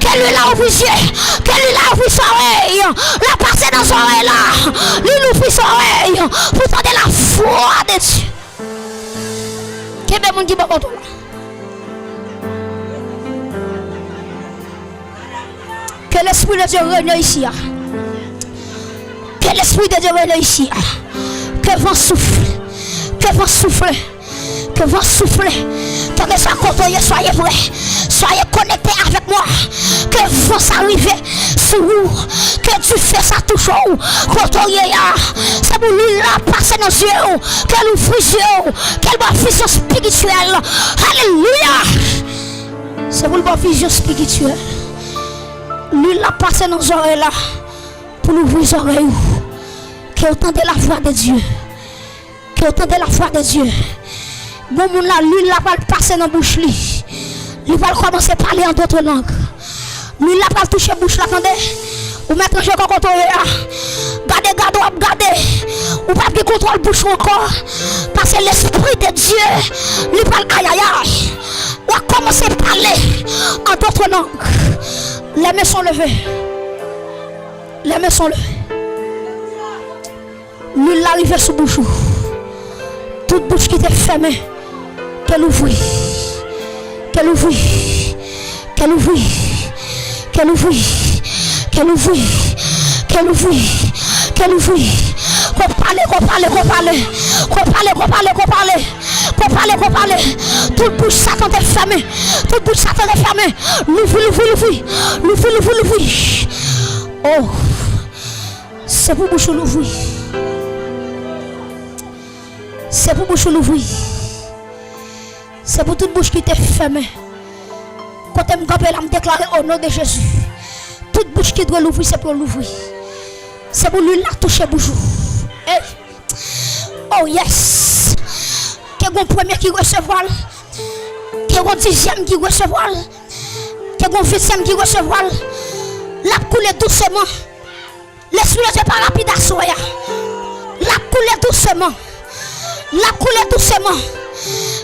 Ke lwil la ouvri zye. Ke lwil la ouvri zòrèy. L ap pase nan zòrèy la. Li louvri zòrèy pou tande lavwa de Dye. Kenbe moun ki bò kote w la. Que l'Esprit de Dieu règne ici, ah. Que l'Esprit de Dieu règne ici, ah. Que van soufle. Que van soufle. Que van soufle. Kèlkeswa kote w ye, soyez prêts. Soyez connectés avec moi. Que van sa rive sou ou. Que dife sa touche w. Kote w ye a. Se pou lwil la pase nan zye w. Ke l ouvri zye w. Ke l ba w vizyon espirityèl. Alelouya. Se pou l ba w vizyon espirityèl. Lwil la pase nan zòrèy la. Pou l ouvri zòrèy ou. Ke w tande la voix de Dieu. Ke w tande la voix de Dieu. Bon moun la, lwil la pral pase nan bouch li. Li pral kòmanse pale an dòt lang. Lwil la pral touche bouch la, tande. Ou mèt ranje kò kote w ye a. Gade, gade, w ap gade. Ou p ap gen kontwòl bouch ou ankò. Paske Lespri de Dye, li pral ayayay. W ap kòmanse pale an dòt lang. Les mains sont levées. Les mains sont levées. Lwil la rive sou bouch ou. Tout bouch ki te fèmen, ke l ouvri. Ke l ouvri. Ke l ouvri. Ke l ouvri. Ke l ouvri. Ke l ouvri. Ke l ouvri. Ko pale, ko pale, ko pale. Ko pale, ko pale, ko pale. Ko pale, ko pale. Tout bouch Satan te fèmen. Tout bouch Satan te fèmen. Louvri, louvri, louvri. Louvri, louvri, louvri. Oh. Se pou bouch ou louvri. Se pou bouch ou louvri. Se pou tout bouch ki te fèmen. Kote m kanpe la, m deklare o non de Jezi. Tout bouch ki dwe louvri, se pou yo louvri. Se pou lwil la touche bouch ou. Hey! Oh yes! Ke gon premye ki resevwa l. Ke gon dizyèm ki resevwa l. Ke gon ventyèm ki resevwa l. L ap koule douseman. Lespri de Dye pa rapid aswè a. L ap koule douseman. L ap koule douseman.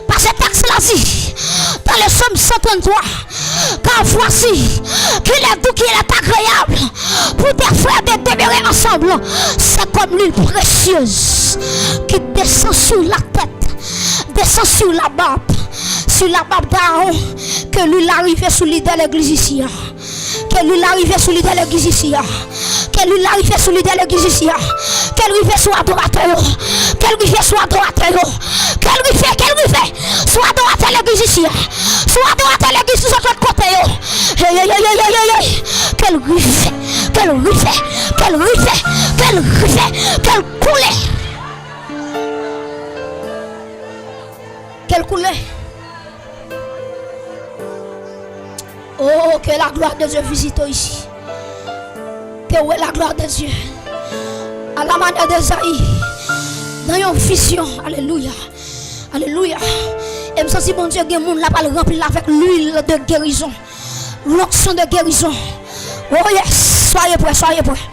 Paske tèks la di, dans le psaume cent trente-trois, car voici, qu'il est doux, qu'il est agréable pour des frères de demeurer ensemble. C'est comme l'huile précieuse qui descend sur la tête, descend sur la barbe, sur la barbe d'Aaron, ke lwil la rive sou lidè legliz isi a. Ke lwil la rive sou lidè legliz isi a. Ke lwil la rive sou lidè legliz isi a. Ke l rive sou adoratè yo. Ke l rive sou adoratè yo. Ke l rive, ke l rive sou adoratè legliz isi a. Sou adoratè legliz sou zòt lòt kote yo. Hey, hey, hey, hey, hey, hey, hey. Ke l rive. Ke l rive. Ke l rive. Ke l rive. Ke l koule. Ke l koule. Oh, que la gloire de Dieu visite ici. Ke w wè la gloire de Dieu. À la manière d'Esaïe. Nan yon vizyon. Alelouya. Alelouya. E m santi Bondye gen moun la pral ranpli l avèk lwil de gerizon. L'onction de guérison. Oh yes, soyez prêts, soyez prêts.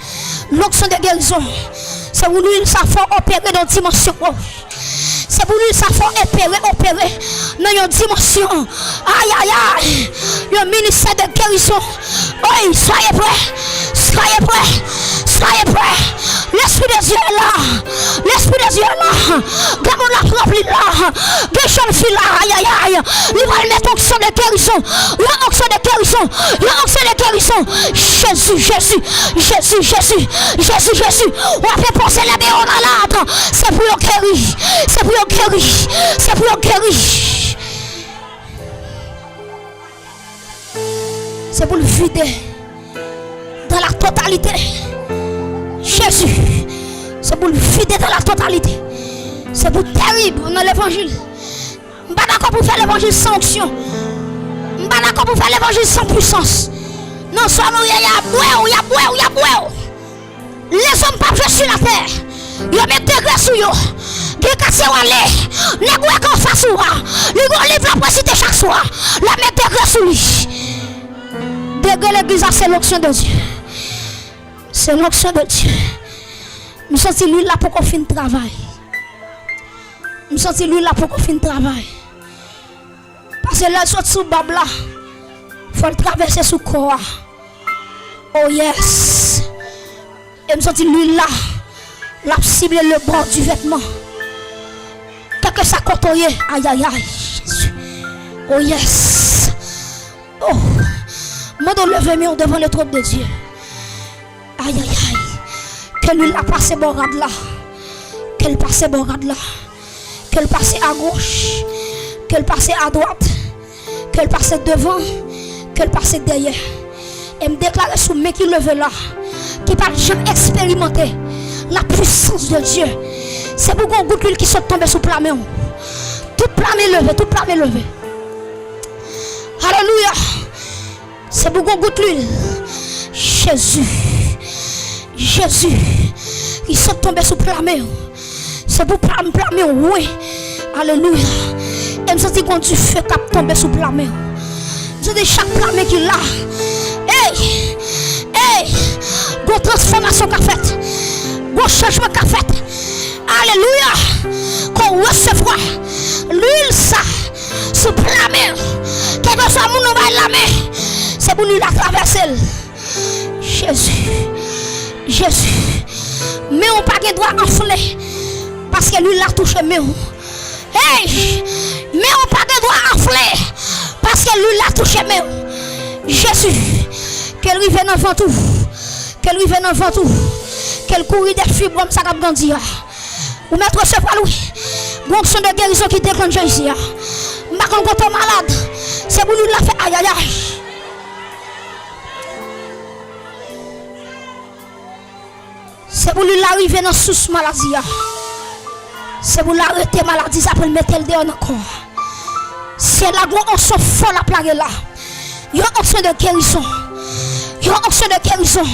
L'onction de guérison. Se pou lwil sa fè w opere nan dimansyon. Oh. Se pou lwil sa fè w opere, opere nan yon dimansyon. Ay, ay, ay. Yon ministè de gerizon. Oy, soyez prêts, soyez prêts, soyez prêts. Lespri de Dye la. Lespri de Dye la. Gen moun la pran pli la. Gen jèn fi la. Ay, ay, ay. Li pral met onksyon de gerizon. Yon onksyon de gerizon. Yon onksyon de gerizon. Jezi, Jezi, Jezi, Jezi, Jezi, Jezi. W ap enpoze lè men yo malad. Se pou yo geri. Se pou yo geri. Se pou yo geri. Se pou l vide dans la totalité. Jezi, se pou l vide dans la totalité. Se pou terib nan levanjil. M pa dakò pou fè levanjil san onksyon. M pa dakò pou fè levanjil san pwisans. Nan zòn ou ye, y ap bwè w, y ap bwè w, y ap bwè w. Lèzòm p ap jwe sou latè. Yo met degre sou yo. Gen katye w ale, nèg ou wè k anfas ou a, li gen yon liv l ap resite chak swa. L ap met degre sou li. Degre legliz la, se l'onction de Dieu. Se l'onction de Dieu. M santi lwil la poko fin travay. M santi lwil la poko fin travay. Paske lè l sot sou bab la, fò l travèse sou kò a. Oh yes. E m santi lwil la, l ap sible le bò di vètman. Kèk Ke sa kote w ye. Ayayay. Jezi. Oh yes. Oh. Mande w leve men w devan le trône de Dieu. Ayayay. Ke lwil la pase bò rad la. Ke l pase bò rad la. Ke l pase agoch. Ke l pase adwat. Ke l pase devan. Ke l pase dèyè. E m deklare sou men ki leve la, ki pa t janm eksperimante la puissance de Dieu, se pou gon gout lwil ki sot tonbe sou pla men w. Tout pla men leve, tout pla men leve. Alelouya. Se pou gon gout lwil. Jezi. Jezi. Ki sot tonbe sou pla men w. Se pou pla m, pla men w. Alelouya. E m santi gon dife k ap tonbe sou pla men w. M santi chak pla men ki la. Ey! Ey! Gon transfòmasyon ka fèt. Gon chanjman ka fèt. Alelouya. Ke w resevwa lwil sa sou pla men w. Kèlkeswa moun ou bay lamen, se pou lwil la travèse l. Jezi. Jezi. Men w pa gen dwa anfle, paske lwil la touche men w. Hey! Men w pa gen dwa anfle, paske lwil la touche men w. Jezi. Ke l rive nan vant ou. Ke l rive nan vant ou. Ke l kouri dèyè fibwòm sa k ap grandi a. Ou mèt resevwa l, wi. Gon onksyon de gerizon ki deklanche isi a. M pa konn kote w malad. Se pou lwil la fè ayayay. Se pou lwil la rive nan sous maladi a. Se pou l arete maladi sa pou l mete l deyò nan kò a. Syèl la gon onksyon fò l ap lage la. Yon onksyon de gerizon. Yon onksyon de gerizon.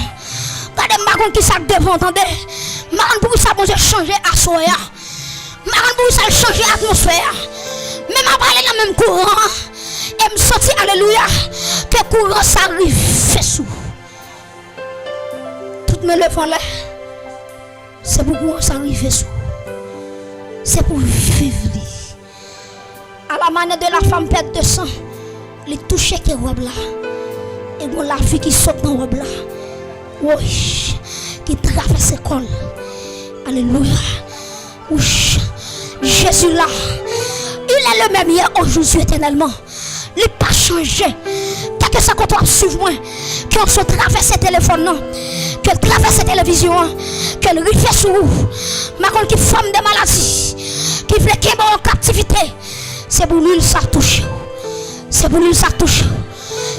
Gade m pa konn kisa k devan w tande. M pa konn poukisa Bondye chanje aswè a. M pa konn poukisa l chanje atmosfè a. Men m ap ale nan menm kouran an. E m santi, alelouya, ke kouran sa rive sou ou. Tout men leve anlè. Se pou kouran sa rive sou ou. Se pou viv li. À la manière de la femme perte de sang, li touche ke wòb la. E gon lavi ki sot nan wòb la. Woy, ki travèse kò l. Alelouya. Wouch. Jezi la. Il est le même hier, aujourd'hui, éternellement. Li pa chanje. Kèlkeswa kote w ap swiv mwen, ke onksyon travèse telefòn nan, ke l travèse televizyon an, ke l rive sou ou. M pa konn ki fòm de maladi ki vle kenbe w an kaptivite. Se pou lwil sa touche w. Se pou lwil sa touche w.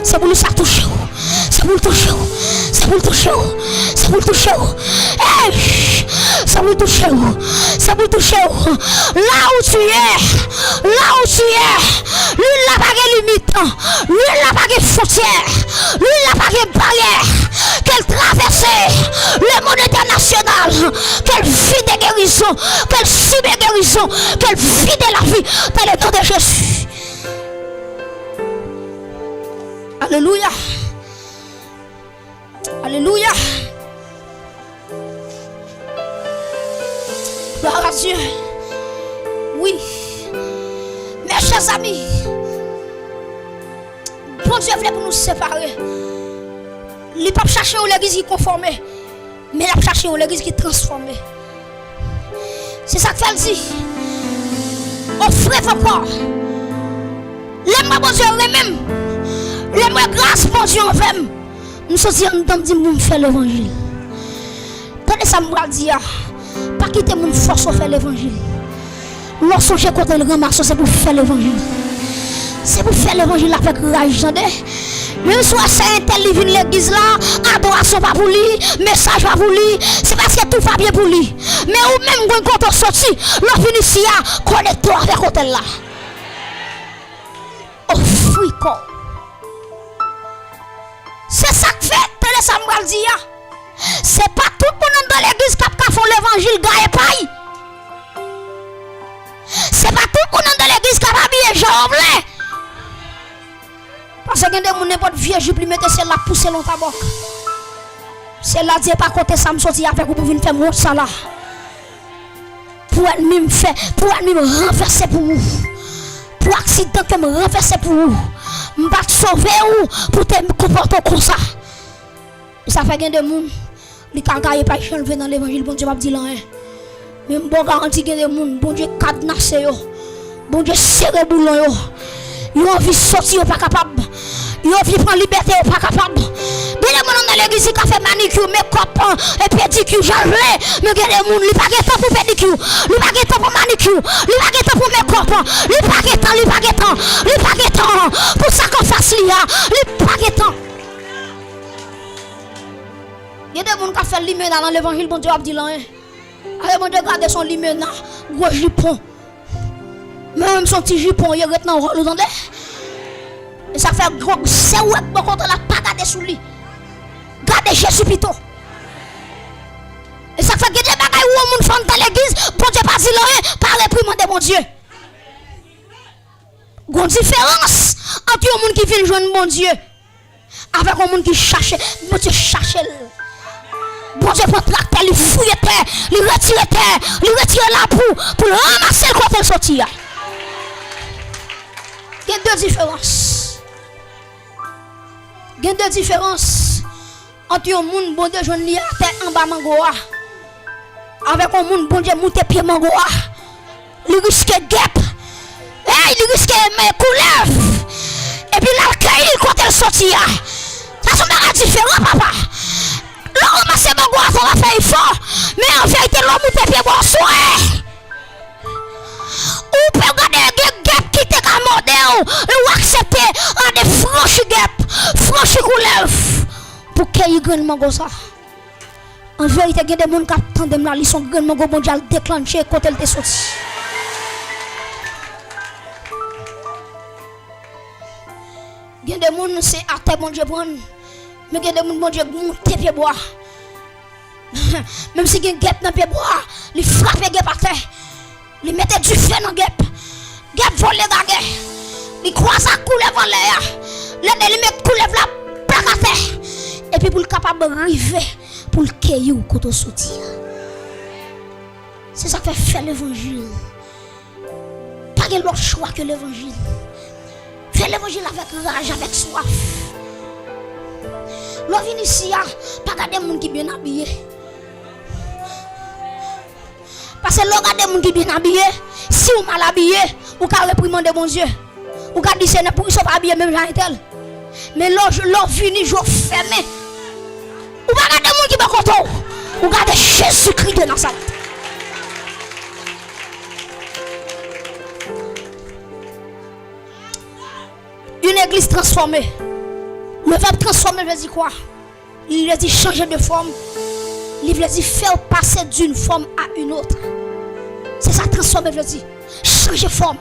Se pou lwil sa touche w. Se pou l touche w. Se pou l touche w. Se pou l touche w. Ey! Se pou l touche w. Se pou l touche w. Là où tu es, là où tu es, lwil la pa gen limit. Lwil la pa gen fwontyè. Lwil la pa gen baryè. Ke l travèse le monde international. Ke l vide gerizon. Ke l sible gerizon. Ke l vide lavi. Dans le nom de Jésus. Alelouya. Alelouya. Gloire à Dieu. Wi. Mes chers amis, Bondye vle pou nou separe. Li p ap chache yon legliz ki konfòme, men l ap chache yon legliz ki transfòme. Se sa k fè l di, ofre vòt kò. Lè m wè Bondye renmen m, lè m wè gras Bondye anvè m, m soti anndan m di m pou m fè levanjil. Tande sa m pral di a. Pa kite moun fòse w fè levanjil. Lè w sonje kote l ranmase w, se pou w fè levanjil. Se pou w fè levanjil avèk raj, tande. Menm si w wè sè entèl li vin legliz la, adorasyon pa pou li, mesaj pa pou li, se paske tou pa byen pou li. Men ou menm, gon kote w soti, lè w vin isi a, konekte w avèk otèl la. Ofri kò w. Se sa k fè, tande sa m pral di a. Se pa tout moun anndan legliz k ap ka fè yon levanjil gaye pay. Se pa tout moun anndan legliz k ap abiye jan yo vle. Paske gen de moun, nenpòt vye jip li mete, syèl la pouse l yon tabòk. Syèl la di, e pa kote sa m soti avèk ou pou vin fè m wont sa la. Pou ènmi m fè, pou ènmi m ranvèse pou ou. Pou aksidan ke m ranvèse pou ou. M pa t sove ou pou te konpòte w konsa. E sa fè gen de moun, li ka gaye pay jan l vle nan levanjil, Bondye p ap di l anyen. Men m ba w garanti, gen de moun, Bondye kadnase yo. Bondye sere boulon yo. Yo anvi soti, yo pa kapab. Yo anvi pran libète, yo pa kapab. Gen de moun anndan legliz ki ka fè manikir, mekòp, e pedikir, jan l vle. Men gen de moun, li pa gen tan pou pedikir, li pa gen tan pou manikir, li pa gen tan pou mekòp, li pa gen tan, li pa gen tan, li pa gen tan pou sak anfas li a, li pa gen tan. Gen de moun k ap fè limena nan levanjil Bondye, w ap di l anyen. Apre Bondye gade se yon limena, gwo jipon. Men menm se yon ti jipon, ye ret nan wòl ou, tande. E sa fè gwosè ou wè k bò kote w la, pa gade sou li. Gade Jezi pito. E sa fè gen de bagay ou yon moun fè anndan legliz, Bondye pa di l anyen, pa reprimande Bondye. Gon diferans ant yon moun ki vin jwenn Bondye avèk yon moun ki chache, Bondye chache l. Bondye pran traktè, li fouye tè, li retire tè, li retire labou pou l ranmase l kote l soti a. Gen de diferans. Gen de diferans ant yon moun Bondye jwenn li atè anba mango a, avèk yon moun Bondye moute pye mango a, li riske gèp, ey, li riske men koulèv, epi l al keyi l kote l soti a. Sa se yon bagay diferan, papa. Lè w ranmase mango a, sa va fè efò, men an verite, lè w moute pye bò a, w swè. Ou pè gade gen gèp ki te ka mòde w, e w aksepte ale franchi gèp, franchi koulèv pou keyi grenn mango sa. An verite, gen de moun k ap tande m la, li se yon grenn mango Bondye al deklanche kote l te soti. Gen de moun, se atè Bondye pran l, men gen de moun, Bondye moute pye bwa. Menm si gen gèp nan pye bwa, li frape gèp atè. Li mete dife nan gèp. Gèp vole gagè. Li kwaze ak koulèv anlè a. Lè li met koulèv la plak atè. Epi pou l kapab rive, pou l keyi w kote w soti a. Se sa k fè, fè levanjil. Pa gen lòt chwa ke levanjil. Fè levanjil avèk raj, avèk swaf. Lè w vin isi a, pa gade moun ki byen abiye. Paske lè w gade moun ki byen abiye, si w mal abiye, ou ka reprimande Bondye. Ou ka di, Senyè, poukisa w pa abiye menm jan entèl? Men lè w, lè w vini, je w fèmen, ou pa gade moun ki bò kote w. Ou gade Jezikri de Nazarèt. Une église transformée. Le verbe transformer veut dire quoi? Li vle di chanje de fòm. Li vle di fè w pase d'une forme à une autre. Se sa transfòme vle di. Chanje fòm.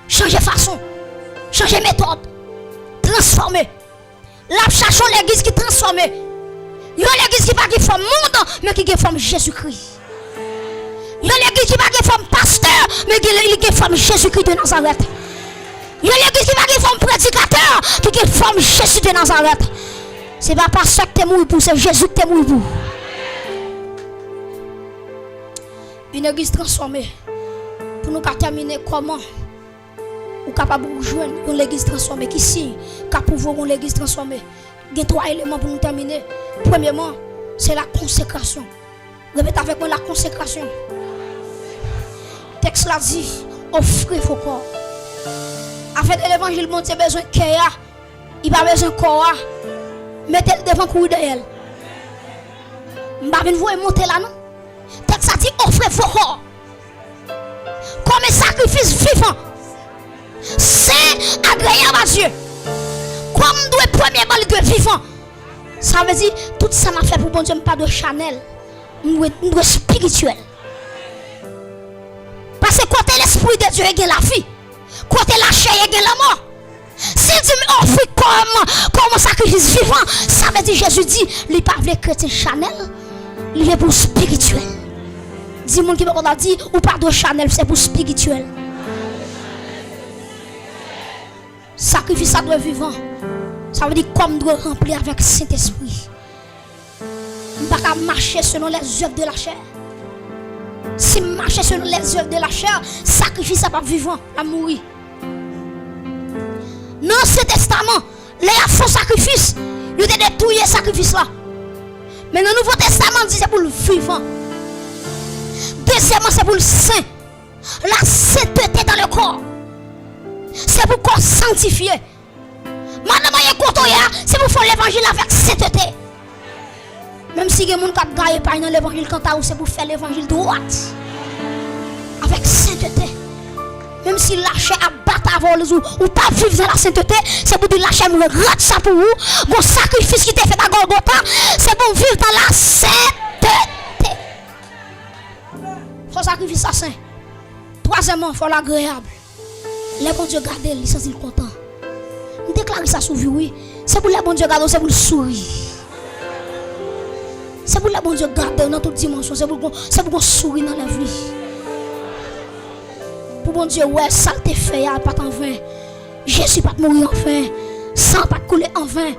Chanje fason. Chanje metòd. Transfòme. L ap chache yon legliz ki transfòme. Yon legliz ki pa gen fòm mond, men ki gen fòm Jezikri. Yon legliz ki pa gen fòm pastè, men ki, li gen fòm Jezikri de Nazarèt. Yon legliz ki pa gen fòm predikatè, ki gen fòm Jezi de Nazarèt. Se pa pastè k te mouri pou w, se Jezi k te mouri pou w. Une église transformée. Pou nou ka tèmine, kòman ou kapab jwenn yon legliz transfòme? Ki siy k ap pwouve w yon legliz transfòme? Gen twa eleman pou nou tèmine. Premyeman, se la konsekrasyon. Repete avèk mwen, la konsekrasyon. Tèks la di, offrez vos corps. Afè de levanjil, Bondye bezwen kè a, li pa bezwen kò a. Mete l devan, kouri dèyè l. M pa vin voye monte la, non. Tèks la di, offrez vos corps comme un sacrifice vivant, saint, agréable à Dieu. Kò m dwe premyeman, li dwe vivan. Sa vle di, tout sa m ap fè pou Bondye, m pa dwe chanèl. M dwe, m dwe espirityèl. Paske kote lespri de Dye gen lavi, kote lachè gen lanmò. Si l di m ofri kò m kòm yon sakrifis vivan, sa vle di Jezi di li pa vle kretyen chanèl, li vle pou espirityèl. Di moun ki bò kote w la, di, ou pa dwe chanèl, se pou espirityèl. Sakrifis la dwe vivan. Sa vle di kò m dwe ranpli avèk Sentespri. M pa ka mache selon lèzèv de lachè. Si m mache selon lèzèv de lachè, sakrifis la p ap vivan, l ap mouri. Nan Ansyen Testaman, lè y ap fè yon sakrifis, yo te dwe touye sakrifis la. Men nan Nouvo Testaman, di se pou l vivan. Dezyèmman, se pou l sen. La sainteté dans le corps. pou kò w sanktifye. Madanm, anyen kote w ye a, se pou fè levanjil avèk sentete. Menm si gen moun k ap gaye pay nan levanjil, kanta ou, se pou fè levanjil dwat. Avèk sentete. Menm si lachè ap bat avè w, ou, ou pa viv nan lasentete, se pou di lachè m regrèt sa pou ou. Gon sakrifis ki te fèt a Gòlgota, se pou w viv nan lasentete. Fò sakrifis la sen. Twazyèmman, fò l agreyab. Lè Bondye gade l, li santi l kontan. M deklare sa sou vi w, wi. Se pou lè Bondye gade w, se pou l souri. Se pou lè Bondye gade w nan tout dimansyon, se pou l gon, se pou gon souri nan lèv li. Pou Bondye wè sa l te fè a pa t anven. Jezi pa t mouri anven. San pa t koule anven.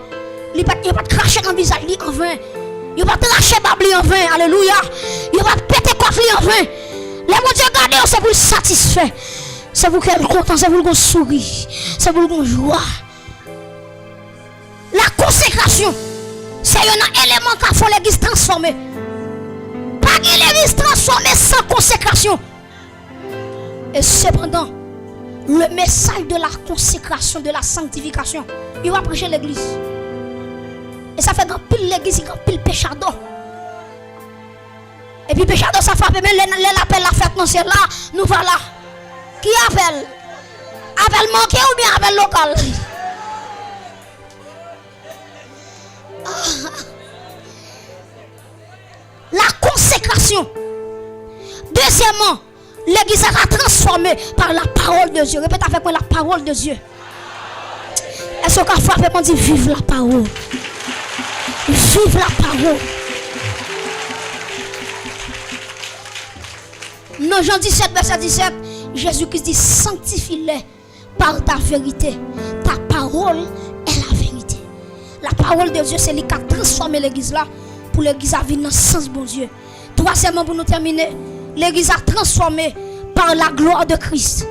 Li pa t, yo pa t krache nan vizaj li anven. Yo pa t rache bab li anven. Alelouya. Yo pa t pete kòt li anven. Lè Bondye gade w, se pou l satisfè. Se pou kè l kontan, se pou l gon souri. Se pou l gon jwa. La konsekrasyon, se youn nan eleman k ap fè yon legliz transfòme. Pa gen legliz transfòme san konsekrasyon. E sepandan, le message de la consécration, de la sanctification, yo pa preche legliz. E sa fè gen anpil legliz ki gen anpil pechado. Epi pechado sa frape, men lè, lè lapèl la fèt nan syèl la, nou pa la. Ki apèl? Apèl manke oubyen apèl lokal? La consécration. Dezyèmman, legliz la ka transfòme par la parole de Dieu. Répète avec moi, la parole de Dieu. Èske w ka frape men w di, vive la parole? Vive la parole. Nan Jan disèt, vèsè disèt, Jezi Kris di, sanctifie-les par ta vérité. Ta parole est la vérité. La parole de Dieu, se li k ap transfòme legliz la, pou legliz la vin nan sans Bondye. Twazyèmman, pou nou tèmine, legliz la transfòme par la gloire de Christ.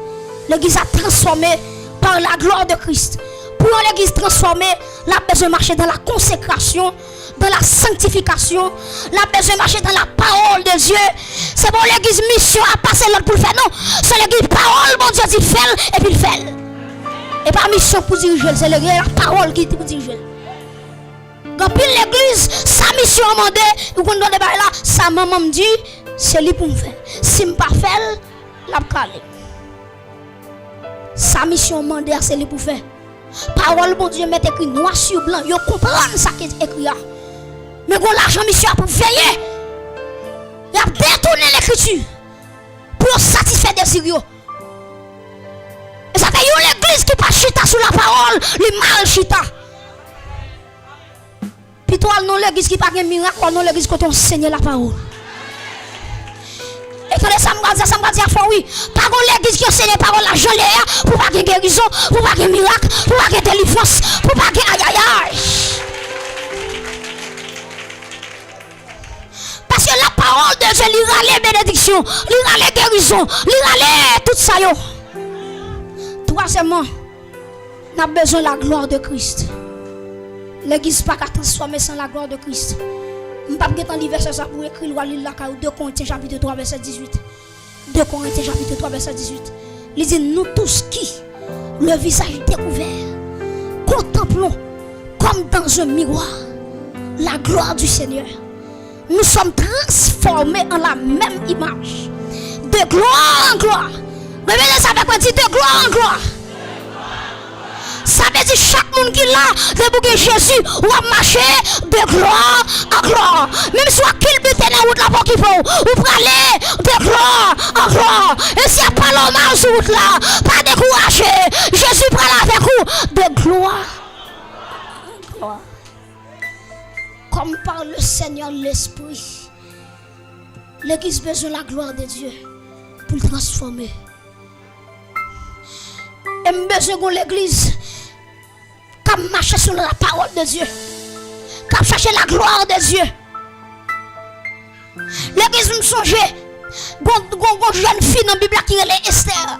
Legliz la transfòme par la gloire de Christ. Pou yon legliz transfòme, l ap bezwen mache dans la consécration, dans la sanctification, l ap bezwen mache dans la parole de Dieu. Se pa yon legliz misyon a pase lòd pou l fè, non. Se yon legliz pawòl Bondye di fè l, epi l fè l. E pa misyon pou dirije l, se legliz la pawòl ki pou dirije l. Gen anpil legliz, sa misyon an mande, ou konn tande bagay la, sa manman m di, se li pou m fè. Si m pa fè l, l ap kale. Sa misyon an mande a, se li pou fè. Pawòl Bondye mèt ekri nwa sou blan, yo konprann sa ki ekri a. Men gon lajan misyon ap veye. Y ap detounen lekriti pou yo satisfè dezi yo. E sa fè yon legliz ki pa chita sou lapawòl, li mal chita. Pito w al nan yon legliz ki pa gen mirak, w al nan yon legliz kote w anseye lapawòl. E tande sa m pral di a, sa m pral di a fò wi. Pa gen yon legliz ki anseye pawòl la jan l ye a, pou pa gen gerizon, pou pa gen mirak, pou pa gen delivrans, pou pa gen ayayay. Paske la parole de Dieu, li rale benediksyon, li rale gerizon, li rale tout sa yo. Twazyèmman, n ap bezwen la gloire de Christ. Legliz pa ka transfòme san la gloire de Christ. M p ap gentan li vèsè sa pou ekri l, w a li l lakay ou, de Korentyen chapit twa vèsè dizuit. De Korentyen chapit twa vèsè dizuit. Li di, nous tous qui, le visage découvert, contemplons comme dans un miroir la gloire du Seigneur, nous sommes transformés en la même image, de gloire en gloire. Repete sa avèk mwen, di, de gloire en gloire. Sa vle di chak moun ki la, depi w gen Jezi, w ap mache de glwa an glwa. Menm si w ap kilbite nan wout la, pa okipe w. Ou prale de glwa an glwa. E si y ap pale w mal sou wout la, pa dekouraje. Jezi pral avèk ou de glwa an glwa. Comme par le Seigneur l'Esprit. Legliz bezwen la gloire de Dieu pou l transfòme. E m bezwen gon legliz k ap mache sou la parole de Dieu, k ap chache la gloire de Dieu. Legliz, m sonje, gon, gon, gon jèn fi nan Bib la ki rele Esther.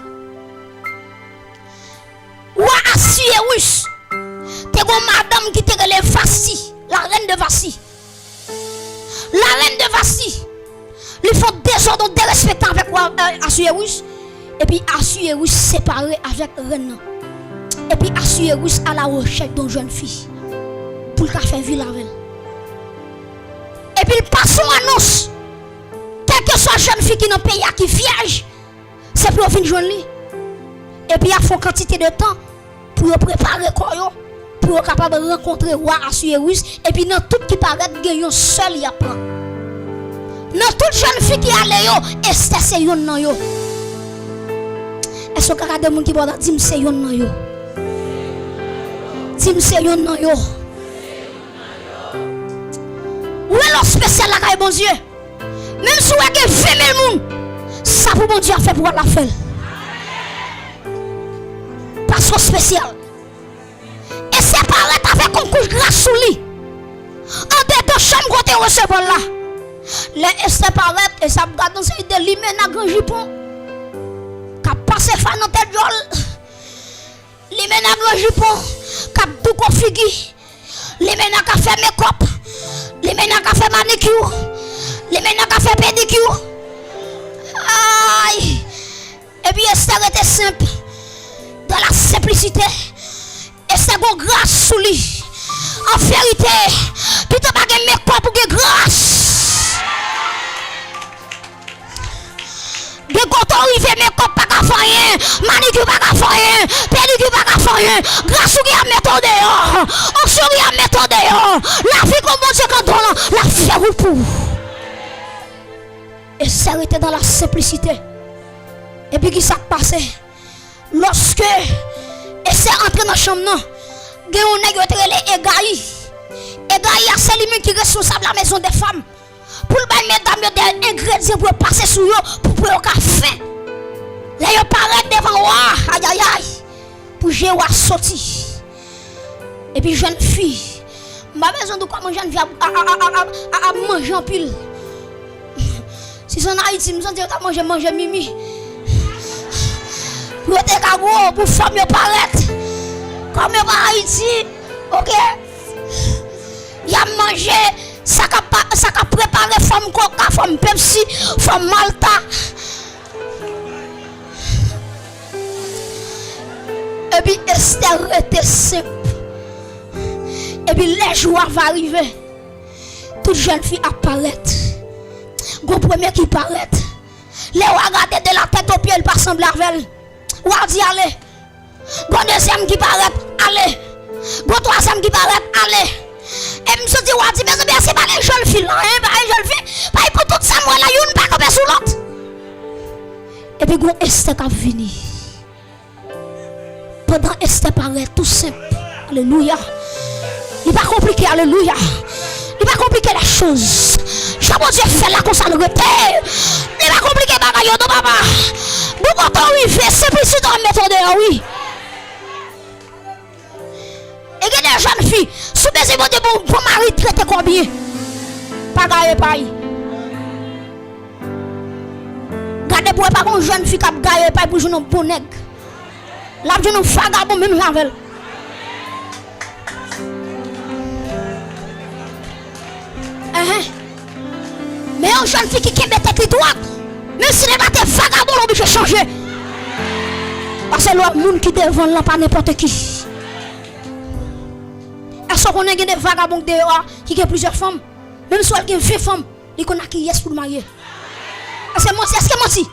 Wa Asiyewis te gon madanm ki te rele Vasti, la reine de Vasti. La reine de Vasti, li fè dezòd, derespektan avèk wa, euh, Asiyewis, epi Asiyewis separe avèk rèn nan. Epi Assuérus à la recherche de yon jèn fi pou l ka fè vil avè l. Epi l pase yon anons, kèlkeswa jèn fi ki nan peyi a ki vyèj, se pou yo vin jwenn li. Epi y ap fè yon kantite de tan pou yo prepare kò yo, pou yo kapab rankontre wa Assuérus, epi nan tout ki parèt, gen yon sèl y ap pran. Nan tout jèn fi ki ale yo, Estè se yonn nan yo. Èske w ka gade moun ki bò w la, di m se yonn nan yo? Di m se yonn nan yo. Ou wè lè w espesyal lakay Bondye. Menm si w wè gen ven mil moun, sa pou Bondye ap fè pou w al ap fè l. Paske w espesyal. Estè parèt avèk yon kouch gras sou li. Andedan chanm kote yo resevwa l la. Lè Estè parèt, Estè ap gade yon seri de limena gran jipon k ap pase fa nan tèt djòl. Limena gran jipon k ap douko figi. Limena ka fè mekòp. Limena ka fè manikyou. Limena ka fè pedikyou. Ay! Epi Estè rete senp. Dans la simplicité. Estè gon gras sou li. An verite, pito pa gen mekòp ou gen gras. Gen kote w rive, mekòp pa ka fè anyen, manikyou pa ka fè anyen, pedikyou pa ka fè anyen. Gras ou gen ap mete w deyò. Onksyon ou gen ap mete w deyò. Lavi kon Bondye k anndan w lan, l ap fè wout pou ou. Estè rete dans la simplicité. Epi ki sa k pase? Lòske Estè antre nan chanm nan, gen yon nèg yo te rele Egayi. Egayi a se li menm ki responsab la maison des femmes. Pou l bay medam yo de engredyan pou yo pase sou yo, pou, pou yo ka fen. Lè yo parèt devan wa, ayayay, pou je wa soti. Epi jèn fi, m pa bezwen di w kòman jèn fi ap, ap, ap manje anpil. Si se ann Ayiti, m santi yo t ap manje, manje mimi. Pou yo te ka gwo, pou fanm yo parèt. Kòm yo pa Ayiti, oke? Y ap manje sa k ap pa, sa k ap prepare fanm koka, fanm pepsi, fanm malta. Epi Estè rete senp. Epi lè jou a va rive, tout jèn fi ap parèt. Gon premye ki parèt. Lè w a gade de la tèt o pye, l pa sanble avè l. W a di ale. Gon dezyèm ki parèt, ale. Gon twazyèm ki parèt, ale. E m santi w a di, mezanmi, èske pa gen jèn fi la, en? Pa gen jèn fi? Pa gen pou tout sa m wè la, youn pa kanpe sou lòt. Epi gon Estè k ap vini. Pandan Estè parèt tou senp. Alelouya. Li pa konplike, alelouya. Li pa konplike lè choz. Jan Bondye fè l la konsa l rete. Li pa konplike bagay yo non papa. Bon kote w rive, senplisite w ap mete w deyò wi. E gen de jèn fi, si w bezwen Bondye bon, bon mari trete kò w byen. Pa gaye pay. Gade pou wè pa gon jèn fi k ap gaye pay pou jwenn yon bon nèg. L ap jwenn yon vagabon menm jan avè l. Enhen. Men yon jèn fi ki kenbe tèt li dwat, menm si li pa te vagabon, l oblije chanje. Paske lè w ap moun ki devan l lan pa nenpòt ki. Èske w konnen gen de vagabon k deyò a ki gen plizyè fanm? Menm si w al gen ven fanm, li konn ak kiyès pou l marye. Èske manti? Èske manti?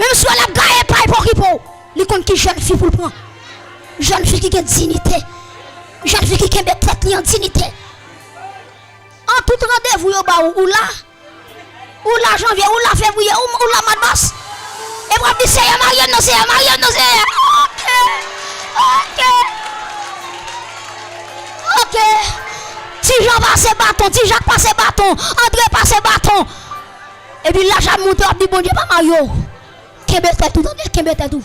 Menm si w al ap gaye pay pa okipe w, li konn ki jèn fi pou l pran. Jèn fi ki gen diyite. Jèn fi ki kenbe tèt li an diyite. An tout randevou yo ba ou, ou la. Ou la janvye, ou la fevriye, ou, ou la mwa mas. Epi w ap di, Seyè, marye m non, Seyè, marye m non, Seyè. Oke. Oke. Oke. Ti Jan pase baton, Ti Jak pase baton, Andre pase baton. Epi laj ap moute, w ap di, Bondye pa marye w. Kenbe tèt ou, tande, kenbe tèt ou.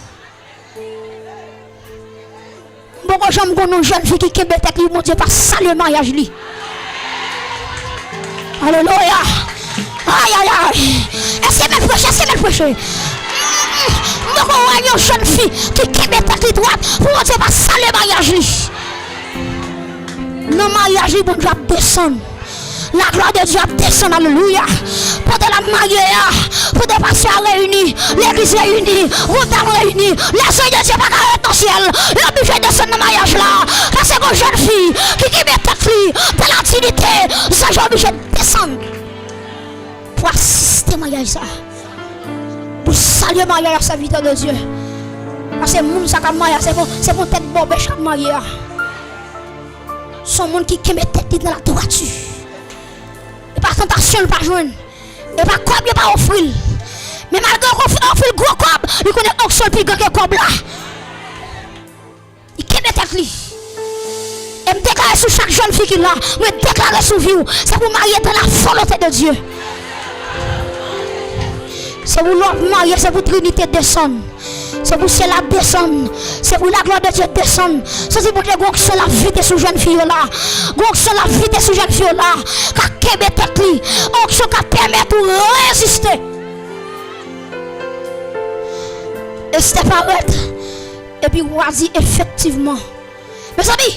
M poko janm konn yon jèn fi ki kenbe tèt li, Bondye pa salye maryaj li. Alelouya. Ayayay. Èske m ap preche? Èske m ap preche? M poko wè yon jèn fi ki kenbe tèt li dwat pou Bondye pa salye maryaj li. Nan maryaj li, Bondye ap desann. Laglwa de Dye ap desann, alelouya. Pandan l ap marye a, pandan pastè a reyini, legliz reyini, gwoup dam reyini, lèzanj de Dye pa ka ret nan syèl. Yo oblije desann nan maryaj la. Paske gon jèn fi ki kenbe tèt li dans la dignité, zanj yo oblije desann pou asiste maryaj sa. Pou salye maryaj a, sèvitè de Dye. Paske moun sa k ap marye a, se pou, se pou tèt bòbèch k ap marye a. Se yon moun ki kenbe tèt li dans la droiture. E pa tantasyon l pa jwenn. E pa kòb yo pa ofri l. Men malgre yo ofri l gwo kòb, li konnen onksyon l pi gran ke kòb la. Li kenbe tèt li. E m deklare sou chak jèn fi ki la, mwen deklare sou vi w, se pou w marye dans la volonté de Dieu. Se pou lè w ap marye, se pou Trinite desann. Se pou syèl la desann. Se pou laglwa de Dye desann. Santi Bondye gon onksyon l ap vide sou jèn fi yo la. Gon onksyon l ap vide sou jèn fi yo la. Ka kenbe tèt li. Onksyon ka pèmèt ou reziste. Estè parèt. Epi wa di efektivman. Mezanmi,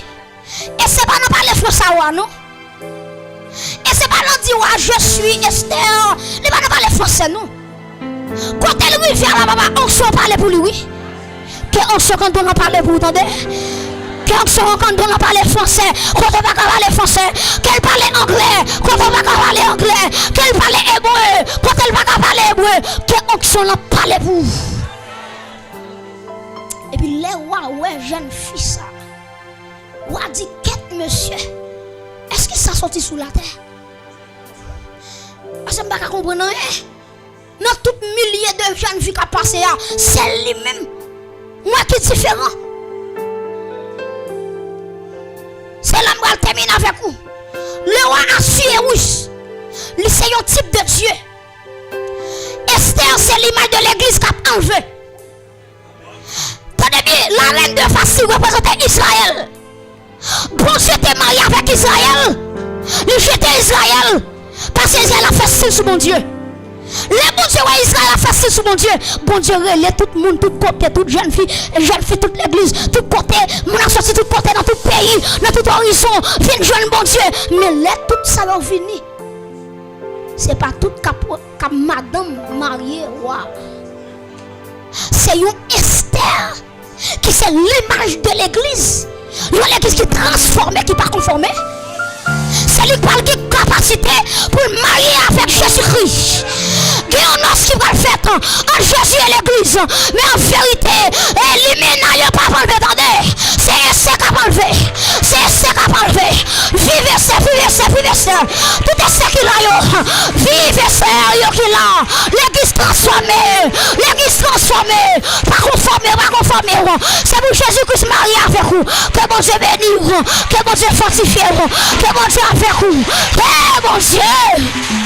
Estè pa nan pale franse a wa non. Estè pa nan di wa, je suis Esther. Li pa nan pale franse non. Kote l rive a la, papa, onksyon pale pou li wi. Ke onksyon kandon nan pale pou ou tande. Ke onksyon kandon nan pale franse kote w pa ka pale franse. Ke l pale angle kote w pa ka pale angle. Ke l pale ebre kote l pa ka pale ebre. Ke onksyon lan pale pou ou. Epi lè wa wè jèn fi sa, wa di, kèt mesye, èske sa soti sou latè? Paske m pa ka konprann anyen. Nan tout milye de jèn fi k ap pase a, se li menm m wè ki diferan. Se la m pral tèmine avèk ou. Le wa Asiwis, li se yon tip de Dye. Estè se limaj de legliz k ap anlve. Tande byen, la rèn de Vasti reprezante Izrayèl. Bondye te marye avèk Izrayèl. Li jete Izrayèl. Paske Izrayèl ap fè stil sou Bondye. Lè Bondye wè Izrayèl ap fè stil sou Bondye, Bondye rele tout moun, tout kote, tout jèn fi, jèn fi, tout legliz, tout kote, moun ap soti tout kote, nan tout peyi, nan tout orizon, vin jwenn Bondye. Men lè tout sa yo vini, se pa tout k ap, k ap madanm marye wa. Se yon Estè ki se limaj de legliz. Yon legliz ki transfòme, ki pa konfòme. Se li k pral gen kapasite pou l marye avèk Jezikri. Gen yon nòs ki pral fèt ant Jezi e legliz. Men an verite, e limena yo p ap anlve, tande. Se Estè k ap anlve. Se Estè k ap anlve. Viv Estè, viv Estè, viv Estè. Tout Estè ki la yo. Viv Estè yo ki la. Legliz transfòme. Legliz transfòme. Pa konfòme w, pa konfòme w. Se pou Jezi Kris marye avèk ou. Ke Bondye beni w. Ke Bondye fòtifye w. Ke Bondye avèk ou. Ke Bondye.